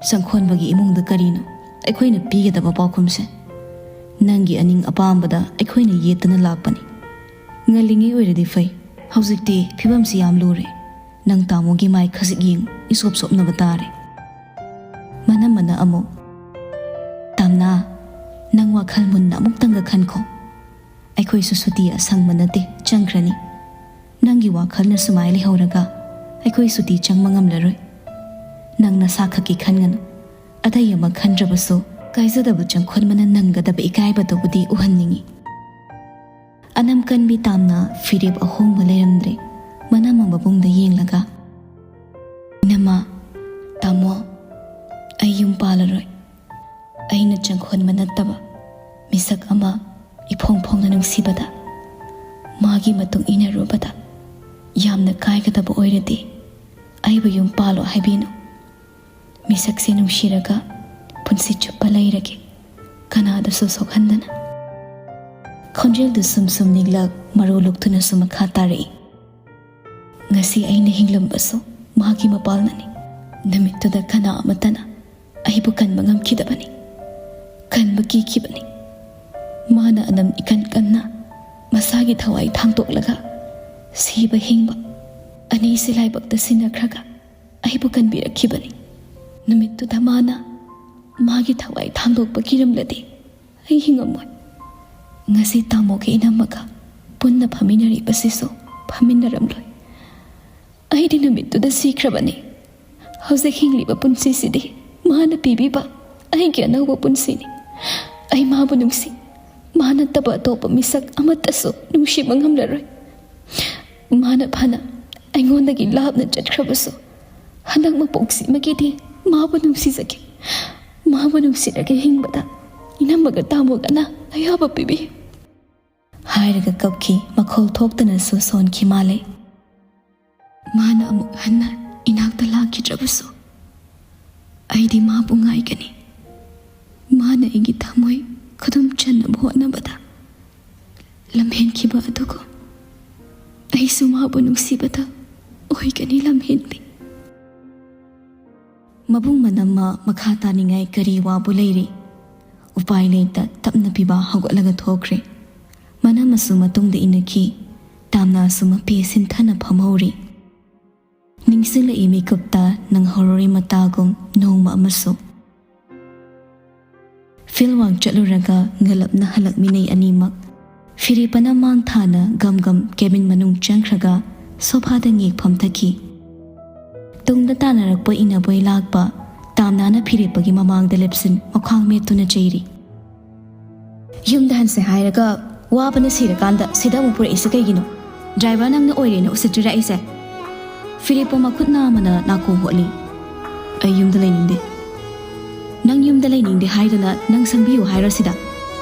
ꯆꯪꯈꯣꯟꯕꯒꯤ ꯏꯃꯨꯡꯗ ꯀꯔꯤꯅꯣ ꯑꯩꯈꯣꯏꯅ ꯄꯤꯒꯗꯕ ꯄꯥꯎꯈꯨꯝꯁꯦ? ꯅꯪꯒꯤ ꯑꯅꯤꯡ ꯑꯄꯥꯝꯕꯗ ꯑꯩꯈꯣꯏꯅ ꯌꯦꯠꯇꯅ ꯂꯥꯛꯄꯅꯤ꯫ ꯉꯜꯂꯤꯉꯩ ꯑꯣꯏꯔꯗꯤ ꯐꯩ, ꯍꯧꯖꯤꯛꯇꯤ ꯐꯤꯕꯝꯁꯤ ꯌꯥꯝ ꯂꯨꯔꯦ꯫ ꯅꯪ ꯇꯥꯃꯣꯒꯤ ꯃꯥꯏ ꯈꯖꯤꯛ ꯌꯦꯡꯉꯨ, ꯏꯁꯣꯞ ꯁꯣꯞꯅꯕ ꯇꯥꯔꯦ꯫" ꯃꯅꯝꯃꯅ ꯑꯃꯨꯛ, "ꯇꯥꯝꯅꯥ, ꯅꯪ ꯋꯥꯈꯜ ꯃꯨꯟꯅ ꯑꯃꯨꯛꯇꯪꯒ ꯈꯟꯈꯣ꯫ ꯑꯩꯈꯣꯏꯁꯨ ꯁꯨꯇꯤ ꯑꯁꯪꯕ ꯅꯠꯇꯦ, ꯆꯪꯈ꯭ꯔꯅꯤ꯫ ꯅꯪꯒꯤ ꯋꯥꯈꯜꯅ ꯁꯨꯃꯥꯏ ꯂꯩꯍꯧꯔꯒ ꯑꯩꯈꯣꯏ ꯁꯨꯇꯤ ꯆꯪꯕ ꯉꯝꯂꯔꯣꯏ꯫ ꯅꯪ ꯅꯁꯥ ꯈꯛꯀꯤ ꯈꯟꯒꯅꯨ꯫ ꯑꯇꯩ ꯑꯃ ꯈꯟꯗ꯭ꯔꯕꯁꯨ ꯀꯥꯏꯖꯗꯕ ꯆꯪꯈꯣꯟꯕꯅ ꯅꯪꯒꯗꯕ ꯏꯀꯥꯏꯕꯗꯨꯕꯨꯗꯤ ꯎꯍꯟꯅꯤꯡꯏ꯫" ꯑꯅꯝ ꯀꯟꯕꯤ ꯇꯥꯝꯅꯥ ꯐꯤꯔꯦꯞ ꯑꯍꯣꯡꯕ ꯂꯩꯔꯝꯗ꯭ꯔꯦ꯫ ꯃꯅꯝꯃ ꯃꯕꯨꯡꯗ ꯌꯦꯡꯂꯒ, "ꯏꯅꯝꯃ, ꯇꯥꯃꯣ, ꯑꯩ ꯌꯨꯝ ꯄꯥꯜꯂꯔꯣꯏ꯫ ꯑꯩꯅ ꯆꯪꯈꯣꯟꯕ ꯅꯠꯇꯕ ꯃꯤꯁꯛ ꯑꯃ ꯏꯐꯣꯡ ꯐꯣꯡꯅ ꯅꯨꯡꯁꯤꯕꯗ, ꯃꯥꯒꯤ ꯃꯇꯨꯡ ꯏꯟꯅꯔꯨꯕꯗ ꯌꯥꯝꯅ ꯀꯥꯏꯒꯗꯕ ꯑꯣꯏꯔꯗꯤ ꯑꯩꯕꯨ ꯌꯨꯝ ꯄꯥꯜꯂꯣ ꯍꯥꯏꯕꯤꯅꯨ꯫ ꯃꯤꯁꯛꯁꯦ ꯅꯨꯡꯁꯤꯔꯒ ꯄꯨꯟꯁꯤ ꯆꯨꯞꯄ ꯂꯩꯔꯒꯦ, ꯀꯅꯥꯗꯁꯨ ꯁꯣꯛꯍꯟꯗꯅ꯫" ꯈꯣꯟꯖꯦꯜꯗꯨ ꯁꯨꯝ ꯁꯨꯝ ꯅꯤꯛꯂꯛ, ꯃꯔꯨ ꯂꯨꯛꯇꯨꯅꯁꯨ ꯃꯈꯥ ꯇꯥꯔꯛꯏ꯫ ꯉꯁꯤ ꯑꯩꯅ ꯍꯤꯡꯂꯝꯕꯁꯨ ꯃꯥꯒꯤ ꯃꯄꯥꯜꯅꯅꯤ꯫ ꯅꯨꯃꯤꯠꯇꯨꯗ ꯀꯅꯥ ꯑꯃꯠꯇꯅ ꯑꯩꯕꯨ ꯀꯟꯕ ꯉꯝꯈꯤꯗꯕꯅꯤ꯫ ꯀꯟꯕ ꯀꯤꯈꯤꯕꯅꯤ꯫ ꯃꯥꯅ ꯑꯅꯝ ꯏꯀꯟ ꯀꯟꯅ ꯃꯁꯥꯒꯤ ꯊꯋꯥꯏ ꯊꯥꯡꯗꯣꯛꯂꯒ ꯁꯤꯕ ꯍꯤꯡꯕ ꯑꯅꯤꯁꯤ ꯂꯥꯏꯕꯛꯇ ꯁꯤꯟꯅꯈ꯭ꯔꯒ ꯑꯩꯕꯨ ꯀꯟꯕꯤꯔꯛꯈꯤꯕꯅꯤ꯫ ꯅꯨꯃꯤꯠꯇꯨꯗ ꯃꯥꯅ ꯃꯥꯒꯤ ꯊꯋꯥꯏ ꯊꯥꯡꯗꯣꯛꯄ ꯀꯤꯔꯝꯂꯗꯤ ꯑꯩ ꯍꯤꯡꯉꯝꯃꯣꯏ꯫ ꯉꯁꯤ ꯇꯥꯃꯣꯒ ꯏꯅꯝꯃꯒ ꯄꯨꯟꯅ ꯐꯝꯃꯤꯟꯅꯔꯤꯕꯁꯤꯁꯨ ꯐꯝꯃꯤꯟꯅꯔꯝꯂꯣꯏ꯫ ꯑꯩꯗꯤ ꯅꯨꯃꯤꯠꯇꯨꯗ ꯁꯤꯈ꯭ꯔꯕꯅꯤ꯫ ꯍꯧꯖꯤꯛ ꯍꯤꯡꯂꯤꯕ ꯄꯨꯟꯁꯤꯁꯤꯗꯤ ꯃꯥꯅ ꯄꯤꯕꯤꯕ ꯑꯩꯒꯤ ꯑꯅꯧꯕ ꯄꯨꯟꯁꯤꯅꯤ꯫ ꯑꯩ ꯃꯥꯕꯨ ꯅꯨꯡꯁꯤ꯫ ꯃꯥ ꯅꯠꯇꯕ ꯑꯇꯣꯞꯄ ꯃꯤꯁꯛ ꯑꯃꯠꯇꯁꯨ ꯅꯨꯡꯁꯤꯕ ꯉꯝꯂꯔꯣꯏ꯫ ꯃꯥꯅ ꯐꯅ ꯑꯩꯉꯣꯟꯗꯒꯤ ꯂꯥꯞꯅ ꯆꯠꯈ꯭ꯔꯕꯁꯨ, ꯍꯟꯗꯛ ꯃꯄꯣꯛꯁꯤꯃꯒꯤꯗꯤ ꯃꯥꯕꯨ ꯅꯨꯡꯁꯤꯖꯒꯦ꯫ ꯃꯥꯕꯨ ꯅꯨꯡꯁꯤꯔꯒ ꯍꯤꯡꯕꯗ ꯏꯅꯝꯃꯒ ꯇꯥꯃꯣꯒꯅ ꯑꯌꯥꯕ ꯄꯤꯕꯤꯌꯨ꯫ ꯍꯥꯏꯔꯒ ꯀꯞꯈꯤ꯫ ꯃꯈꯣꯜ ꯊꯣꯛꯇꯅꯁꯨ ꯁꯣꯟꯈꯤ ꯃꯥꯜꯂꯦ꯫ ꯃꯥꯅ ꯑꯃꯨꯛ ꯍꯟꯅ ꯏꯅꯥꯛꯇ ꯂꯥꯛꯈꯤꯗ꯭ꯔꯕꯁꯨ, ꯑꯩꯗꯤ ꯃꯥꯕꯨ ꯉꯥꯏꯒꯅꯤ꯫ ꯃꯥꯅ ꯑꯩꯒꯤ ꯊꯃꯣꯏ ꯈꯨꯗꯨꯝ ꯆꯟꯅꯕ ꯍꯣꯠꯅꯕꯗ ꯂꯝꯍꯦꯟꯈꯤꯕ ꯑꯗꯨꯒꯨꯝ, ꯑꯩꯁꯨ ꯃꯥꯕꯨ ꯅꯨꯡꯁꯤꯕꯗ ꯑꯣꯏꯒꯅꯤ ꯂꯝꯍꯦꯟꯕꯤ꯫ ꯃꯕꯨꯡ ꯃꯅꯝꯃ ꯃꯈꯥ ꯇꯥꯅꯤꯡꯉꯥꯏ ꯀꯔꯤ ꯋꯥꯕꯨ ꯂꯩꯔꯤ? ꯎꯄꯥꯏ ꯂꯩꯇ ꯇꯞꯅ ꯄꯤꯕꯥ ꯍꯧꯒꯠꯂꯒ ꯊꯣꯛꯈ꯭ꯔꯦ꯫ ꯃꯅꯝꯃꯁꯨ ꯃꯇꯨꯡꯗ ꯏꯟꯅꯈꯤ꯫ ꯇꯥꯝꯅꯥꯁꯨ ꯃꯄꯤ ꯁꯤꯟꯊꯅ ꯐꯝꯍꯧꯔꯤ꯫ ꯅꯤꯡꯁꯤꯡꯂꯛꯏ ꯃꯤꯀꯨꯞꯇ ꯅꯪꯍꯧꯔꯣꯔꯤ ꯃꯇꯥꯒꯨꯝ ꯅꯣꯡꯃ ꯑꯃꯁꯨ꯫ ꯐꯤꯜꯋꯥꯛ ꯆꯠꯂꯨꯔꯒ ꯉꯜꯂꯞꯅ ꯍꯜꯂꯛꯃꯤꯟꯅꯩ ꯑꯅꯤꯃꯛ꯫ ꯐꯤꯔꯦꯞꯄꯅ ꯃꯥꯡ ꯊꯥꯅ ꯒꯝ ꯒꯝ ꯀꯦꯕꯤꯟ ꯃꯅꯨꯡ ꯆꯪꯈ꯭ꯔꯒ ꯁꯣꯐꯥꯗ ꯉꯦꯛ ꯐꯝꯊꯈꯤ꯫ ꯇꯨꯡꯗ ꯇꯥꯟꯅꯔꯛꯄ ꯏꯟꯅꯕꯣꯏ ꯂꯥꯛꯄ ꯇꯥꯝꯅꯥꯅ ꯐꯤꯔꯦꯞꯄꯒꯤ ꯃꯃꯥꯡꯗ ꯂꯦꯞꯁꯤꯟ ꯃꯈ꯭ꯋꯥꯡ ꯃꯦꯠꯇꯨꯅ ꯆꯩꯔꯤ꯫ ꯌꯨꯝꯗ ꯍꯟꯁꯦ ꯍꯥꯏꯔꯒ ꯋꯥꯕꯅ ꯁꯤꯔꯀꯥꯟꯗ ꯁꯤꯗ ꯑꯃꯨꯛ ꯄꯨꯔꯛꯏꯁꯦ ꯀꯩꯒꯤꯅꯣ? ꯗ꯭ꯔꯥꯏꯚꯔ ꯅꯪꯅ ꯑꯣꯏꯔꯦꯅ ꯎꯁꯤꯠꯇ꯭ꯔꯤꯔꯥ ꯑꯩꯁꯦ? ꯐꯤꯔꯦꯞꯄ ꯃꯈꯨꯠ ꯅꯥꯝꯃꯅ ꯅꯥꯀꯣꯡ ꯍꯣꯠꯂꯤ꯫ ꯑꯩ ꯌꯨꯝꯗ ꯂꯩꯅꯤꯡꯗꯦ꯫ ꯅꯪ ꯌꯨꯝꯗ ꯂꯩꯅꯤꯡꯗꯦ ꯍꯥꯏꯗꯅ ꯅꯪ ꯁꯪꯕꯤꯌꯨ ꯍꯥꯏꯔꯣ ꯁꯤꯗ?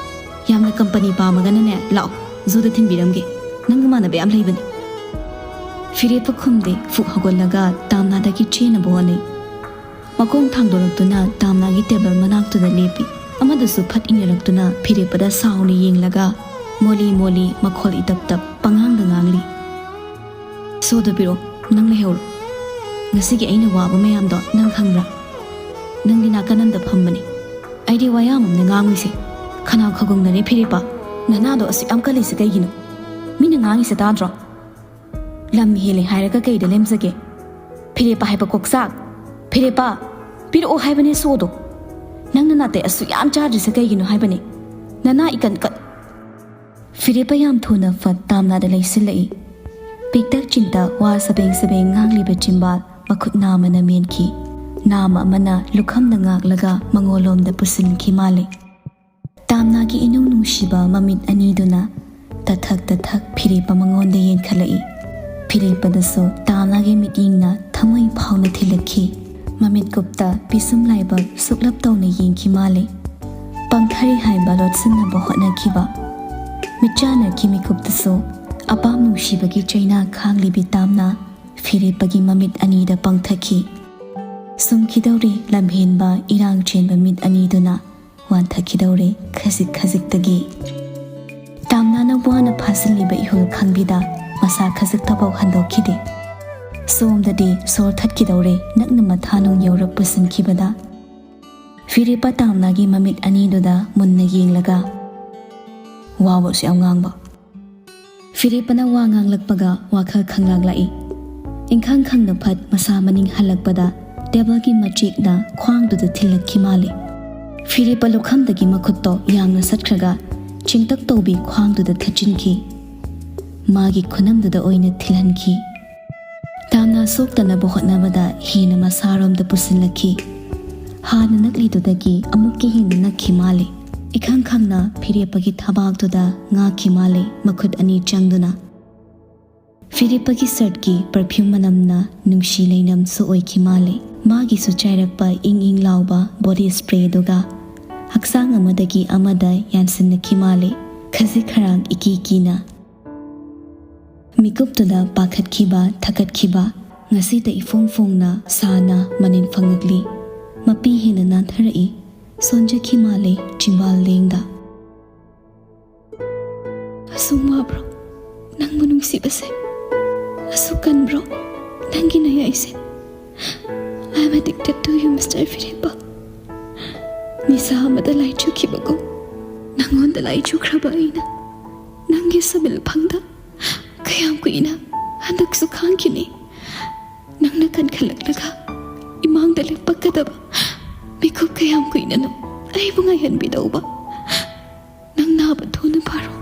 ꯌꯥꯝꯅ ꯀꯝꯄꯅꯤ ꯄꯥꯝꯃꯒꯅꯅꯦ, ꯂꯥꯛꯑꯣ, ꯖꯨꯗ ꯊꯤꯟꯕꯤꯔꯝꯒꯦ꯫ ꯅꯪ ꯅꯃꯥꯟꯅꯕ ꯌꯥꯝ ꯂꯩꯕꯅꯤ꯫ ꯐꯤꯔꯦꯞꯄ ꯈꯨꯝꯗꯦ, ꯐꯨꯛ ꯍꯧꯒꯠꯂꯒ ꯇꯥꯝꯅꯥꯗꯒꯤ ꯆꯦꯟꯅꯕ ꯍꯣꯠꯅꯩ꯫ ꯃꯈꯣꯡ ꯊꯥꯡꯗꯣꯔꯛꯇꯨꯅ ꯇꯥꯝꯅꯥꯒꯤ ꯇꯦꯕꯜ ꯃꯅꯥꯛꯇꯨꯗ ꯂꯦꯞꯄꯤ꯫ ꯑꯃꯗꯨꯁꯨ ꯐꯠ ꯏꯟꯅꯔꯛꯇꯨꯅ ꯐꯤꯔꯦꯞꯄꯗ ꯁꯥꯎꯅ ꯌꯦꯡꯂꯒ ꯃꯣꯂꯤ ꯃꯣꯂꯤ ꯃꯈꯣꯜ ꯏꯇꯞ ꯇꯞ ꯄꯉꯥꯡꯗ ꯉꯥꯡꯂꯤ꯫ ꯁꯣꯗꯣ ꯄꯤꯔꯛꯑꯣ, ꯅꯪ ꯂꯩꯍꯧꯔꯣ꯫ ꯉꯁꯤꯒꯤ ꯑꯩꯅ ꯋꯥꯕ ꯃꯌꯥꯝꯗꯣ ꯅꯪ ꯈꯪꯕ꯭ꯔꯥ? ꯅꯪꯗꯤ ꯅꯥꯀꯟ ꯑꯃꯗ ꯐꯝꯕꯅꯤ꯫ ꯑꯩꯗꯤ ꯋꯥ ꯌꯥꯝ ꯑꯃꯅ ꯉꯥꯡꯉꯣꯏꯁꯦ꯫ ꯈꯅꯥꯎ ꯈꯒꯨꯡꯅꯔꯦ ꯐꯤꯔꯦꯞꯄ꯫ ꯅꯅꯥꯗꯣ ꯑꯁꯨꯛ ꯌꯥꯝ ꯀꯜꯂꯤꯁꯦ ꯀꯩꯒꯤꯅꯣ? ꯃꯤꯅ ꯉꯥꯡꯉꯤꯁꯦ ꯇꯥꯗ꯭ꯔꯣ? ꯂꯝ ꯍꯦꯜꯂꯦ ꯍꯥꯏꯔꯒ ꯀꯩꯗ ꯂꯦꯝꯖꯒꯦ? ꯐꯤꯔꯦꯞꯄ ꯍꯥꯏꯕ ꯀꯣꯛꯆꯥꯛ꯫ ꯐꯤꯔꯦꯞꯄ, ꯄꯤꯔꯛꯑꯣ ꯍꯥꯏꯕꯅꯦ ꯁꯣꯗꯣ꯫ ꯅꯪꯅ ꯅꯥꯇꯩ ꯑꯁꯨꯛ ꯌꯥꯝ ꯆꯥꯗ꯭ꯔꯤꯁꯦ ꯀꯩꯒꯤꯅꯣ ꯍꯥꯏꯕꯅꯦ? ꯅꯅꯥ ꯏꯀꯟ ꯀꯠ-, ꯐꯤꯔꯦꯞꯄ ꯌꯥꯝ ꯊꯨꯅ ꯐꯠ ꯇꯥꯝꯅꯥꯗ ꯂꯩꯁꯤꯜꯂꯛꯏ꯫ ꯄꯤꯛꯇꯛ ꯆꯤꯟꯇꯛ ꯋꯥ ꯁꯕꯦꯡ ꯁꯕꯦꯡ ꯉꯥꯡꯂꯤꯕ ꯆꯤꯝꯕꯥꯜ ꯃꯈꯨꯠ ꯅꯥꯝꯃꯅ ꯃꯦꯟꯈꯤ꯫ ꯅꯥꯝꯃ ꯑꯃꯅ ꯂꯨꯈꯝꯅ ꯉꯥꯛꯂꯒ ꯃꯉꯣꯟꯂꯣꯝꯗ ꯄꯨꯁꯤꯟꯈꯤ ꯃꯥꯜꯂꯤ꯫ ꯇꯥꯝꯅꯥꯒꯤ ꯏꯅꯨꯡ ꯅꯨꯡꯁꯤꯕ ꯃꯃꯤꯠ ꯑꯅꯤꯗꯨꯅ ꯇꯊꯛ ꯇꯊꯛ ꯐꯤꯔꯦꯞꯄ ꯃꯉꯣꯟꯗ ꯌꯦꯡꯈꯠꯂꯛꯏ꯫ ꯐꯤꯔꯦꯞꯄꯗꯁꯨ ꯇꯥꯝꯅꯥꯒꯤ ꯃꯤꯠꯌꯦꯡꯅ ꯊꯃꯣꯏ ꯐꯥꯎꯅ ꯊꯤꯜꯂꯛꯈꯤ꯫ ꯃꯃꯤꯠꯀꯨꯞꯇ ꯄꯤꯁꯨꯝ ꯂꯥꯏꯕꯛ ꯁꯨꯛꯂꯞ ꯇꯧꯅ ꯌꯦꯡꯈꯤ ꯃꯥꯜꯂꯤ꯫ ꯄꯪꯊꯔꯤ ꯍꯥꯏꯕ ꯂꯣꯠꯁꯤꯟꯅꯕ ꯍꯣꯠꯅꯈꯤꯕ꯫ ꯃꯤꯠꯆꯥꯟꯅꯈꯤ ꯃꯤꯀꯨꯞꯇꯁꯨ ꯑꯄꯥꯝ ꯅꯨꯡꯁꯤꯕꯒꯤ ꯆꯩꯅꯥ ꯈꯥꯡꯂꯤꯕꯤ ꯇꯥꯝꯅꯥ ꯐꯤꯔꯦꯞꯄꯒꯤ ꯃꯃꯤꯠ ꯑꯅꯤꯗ ꯄꯪꯊꯈꯤ꯫ ꯁꯨꯝꯈꯤꯗꯧꯔꯦ ꯂꯝꯍꯦꯟꯕ ꯏꯔꯥꯡ ꯆꯦꯟꯕ ꯃꯤꯠ ꯑꯅꯤꯗꯨꯅ꯫ ꯋꯥꯟꯊꯈꯤꯗꯧꯔꯦ ꯈꯖꯤꯛ ꯈꯖꯤꯛꯇꯒꯤ꯫ ꯇꯥꯝꯅꯥꯅ ꯋꯥꯅ ꯐꯥꯖꯤꯜꯂꯤꯕ ꯏꯍꯨꯜ ꯈꯪꯕꯤꯗ ꯃꯁꯥ ꯈꯖꯤꯛꯇꯐꯥꯎ ꯍꯟꯗꯣꯛꯈꯤꯗꯦ꯫ ꯁꯣꯝꯗꯗꯤ ꯁꯣꯔ ꯊꯠꯈꯤꯗꯧꯔꯦ ꯅꯛꯅ ꯃꯊꯥꯅꯨꯡ ꯌꯧꯔꯛ ꯄꯨꯁꯤꯟꯈꯤꯕꯗ꯫ ꯐꯤꯔꯦꯞꯄ ꯇꯥꯝꯅꯥꯒꯤ ꯃꯃꯤꯠ ꯑꯅꯤꯗꯨꯗ ꯃꯨꯟꯅ ꯌꯦꯡꯂꯒ, "ꯋꯥꯕꯁꯨ ꯌꯥꯝ ꯉꯥꯡꯕ"꯫ ꯐꯤꯔꯦꯞꯄꯅ ꯋꯥ ꯉꯥꯡꯂꯛꯄꯒ ꯋꯥꯈꯜ ꯈꯪꯂꯥꯛ ꯂꯥꯛꯏ꯫ ꯏꯪꯈꯪ ꯈꯪꯅ ꯐꯠ ꯃꯁꯥ ꯃꯅꯤꯡ ꯍꯜꯂꯛꯄꯗ ꯇꯦꯕꯜꯒꯤ ꯃꯆꯦꯛꯅ ꯈ꯭ꯋꯥꯡꯗꯨꯗ ꯊꯤꯜꯂꯛꯈꯤ ꯃꯥꯜꯂꯤ꯫ ꯐꯤꯔꯦꯞꯄ ꯂꯨꯈꯝꯗꯒꯤ ꯃꯈꯨꯠꯇꯣ ꯌꯥꯡꯅ ꯁꯠꯈ꯭ꯔꯒ ꯆꯤꯡꯇꯛ ꯇꯧꯕꯤ ꯈ꯭ꯋꯥꯡꯗꯨꯗ ꯊꯠꯆꯤꯟꯈꯤ꯫ ꯃꯥꯒꯤ ꯈꯨꯅꯝꯗꯨꯗ ꯑꯣꯏꯅ ꯊꯤꯜꯍꯟꯈꯤ꯫ ꯇꯥꯝꯅꯥ ꯁꯣꯛꯇꯅꯕ ꯍꯣꯠꯅꯕꯗ ꯍꯦꯟꯅ ꯃꯁꯥꯔꯣꯝꯗ ꯄꯨꯁꯤꯜꯂꯛꯈꯤ꯫ ꯍꯥꯟꯅ ꯅꯛꯂꯤꯗꯨꯗꯒꯤ ꯑꯃꯨꯛꯀ ꯍꯦꯟꯅ ꯅꯛꯈꯤ ꯃꯥꯜꯂꯤ꯫ ꯏꯈꯪ ꯈꯪꯅ ꯐꯤꯔꯦꯞꯄꯒꯤ ꯊꯕꯥꯛꯇꯨꯗ ꯉꯥꯛꯈꯤ ꯃꯥꯜꯂꯤ, ꯃꯈꯨꯠ ꯑꯅꯤ ꯆꯪꯗꯨꯅ꯫ ꯐꯤꯔꯦꯞꯄꯒꯤ ꯁꯔꯠꯀꯤ ꯄꯔꯐ꯭ꯌꯨꯝ ꯃꯅꯝꯅ ꯅꯨꯡꯁꯤ ꯂꯩꯅꯝꯁꯨ ꯑꯣꯏꯈꯤ ꯃꯥꯜꯂꯤ꯫ ꯃꯥꯒꯤꯁꯨ ꯆꯥꯏꯔꯛꯄ ꯏꯪ ꯏꯪ ꯂꯥꯎꯕ ꯕꯣꯗꯤ ꯁ꯭ꯄ꯭ꯔꯦꯗꯨꯒ ꯍꯛꯆꯥꯡ ꯑꯃꯗꯒꯤ ꯑꯃꯗ ꯌꯥꯟꯁꯤꯟꯅꯈꯤ ꯃꯥꯜꯂꯤ꯫ ꯈꯖꯤꯛ ꯈꯔꯥꯛ ꯏꯀꯤ ꯀꯤꯅ꯫ ꯃꯤꯀꯨꯞꯇꯨꯗ ꯄꯥꯈꯠꯈꯤꯕ, ꯊꯀꯠꯈꯤꯕ, ꯉꯁꯤꯇ ꯏꯐꯣꯡ ꯐꯣꯡꯅ ꯁꯥꯅ ꯃꯅꯤꯟ ꯐꯪꯉꯛꯂꯤ꯫ ꯃꯄꯤ ꯍꯦꯟꯅ ꯅꯥꯟꯊꯔꯛꯏ꯫ ꯁꯣꯟꯖꯈꯤ ꯃꯥꯜꯂꯦ ꯆꯤꯡꯕꯥꯜ ꯂꯦꯡꯗ꯫ "ꯑꯁꯨꯝ ꯋꯥꯕ꯭ꯔꯣ ꯅꯪꯕꯨ ꯅꯨꯡꯁꯤꯕꯁꯦ?" ꯑꯁꯨꯛ ꯀꯟꯕ꯭ꯔꯣ ꯅꯪꯒꯤ ꯅꯌꯥꯏꯁꯦ? I am addicted to you, Mister ꯐꯤꯔꯦꯝꯕꯝ. ꯅꯤꯁꯥ ꯑꯃꯗ ꯂꯥꯏꯆꯨꯈꯤꯕꯒꯨꯝ ꯅꯪꯉꯣꯟꯗ ꯂꯥꯏꯆꯨꯈ꯭ꯔꯕ ꯑꯩꯅ ꯅꯪꯒꯤ ꯁꯃꯤꯜꯐꯪꯗ ꯀꯌꯥꯝ ꯀꯨꯏꯅ ꯍꯟꯗꯛꯁꯨ ꯈꯥꯡꯈꯤꯅꯤ? ꯅꯪꯅ ꯀꯟꯈꯠꯂꯛꯂꯒ ꯏꯃꯥꯡꯗ ꯂꯦꯞꯄꯛꯀꯗꯕ ꯃꯤꯀꯨꯞ ꯀꯌꯥꯝ ꯀꯨꯏꯅꯅꯣ ꯑꯩꯕꯨ ꯉꯥꯏꯍꯟꯕꯤꯗꯧꯕ? ꯅꯪ ꯅꯥꯕ ꯊꯨꯅ ꯐꯔꯣ.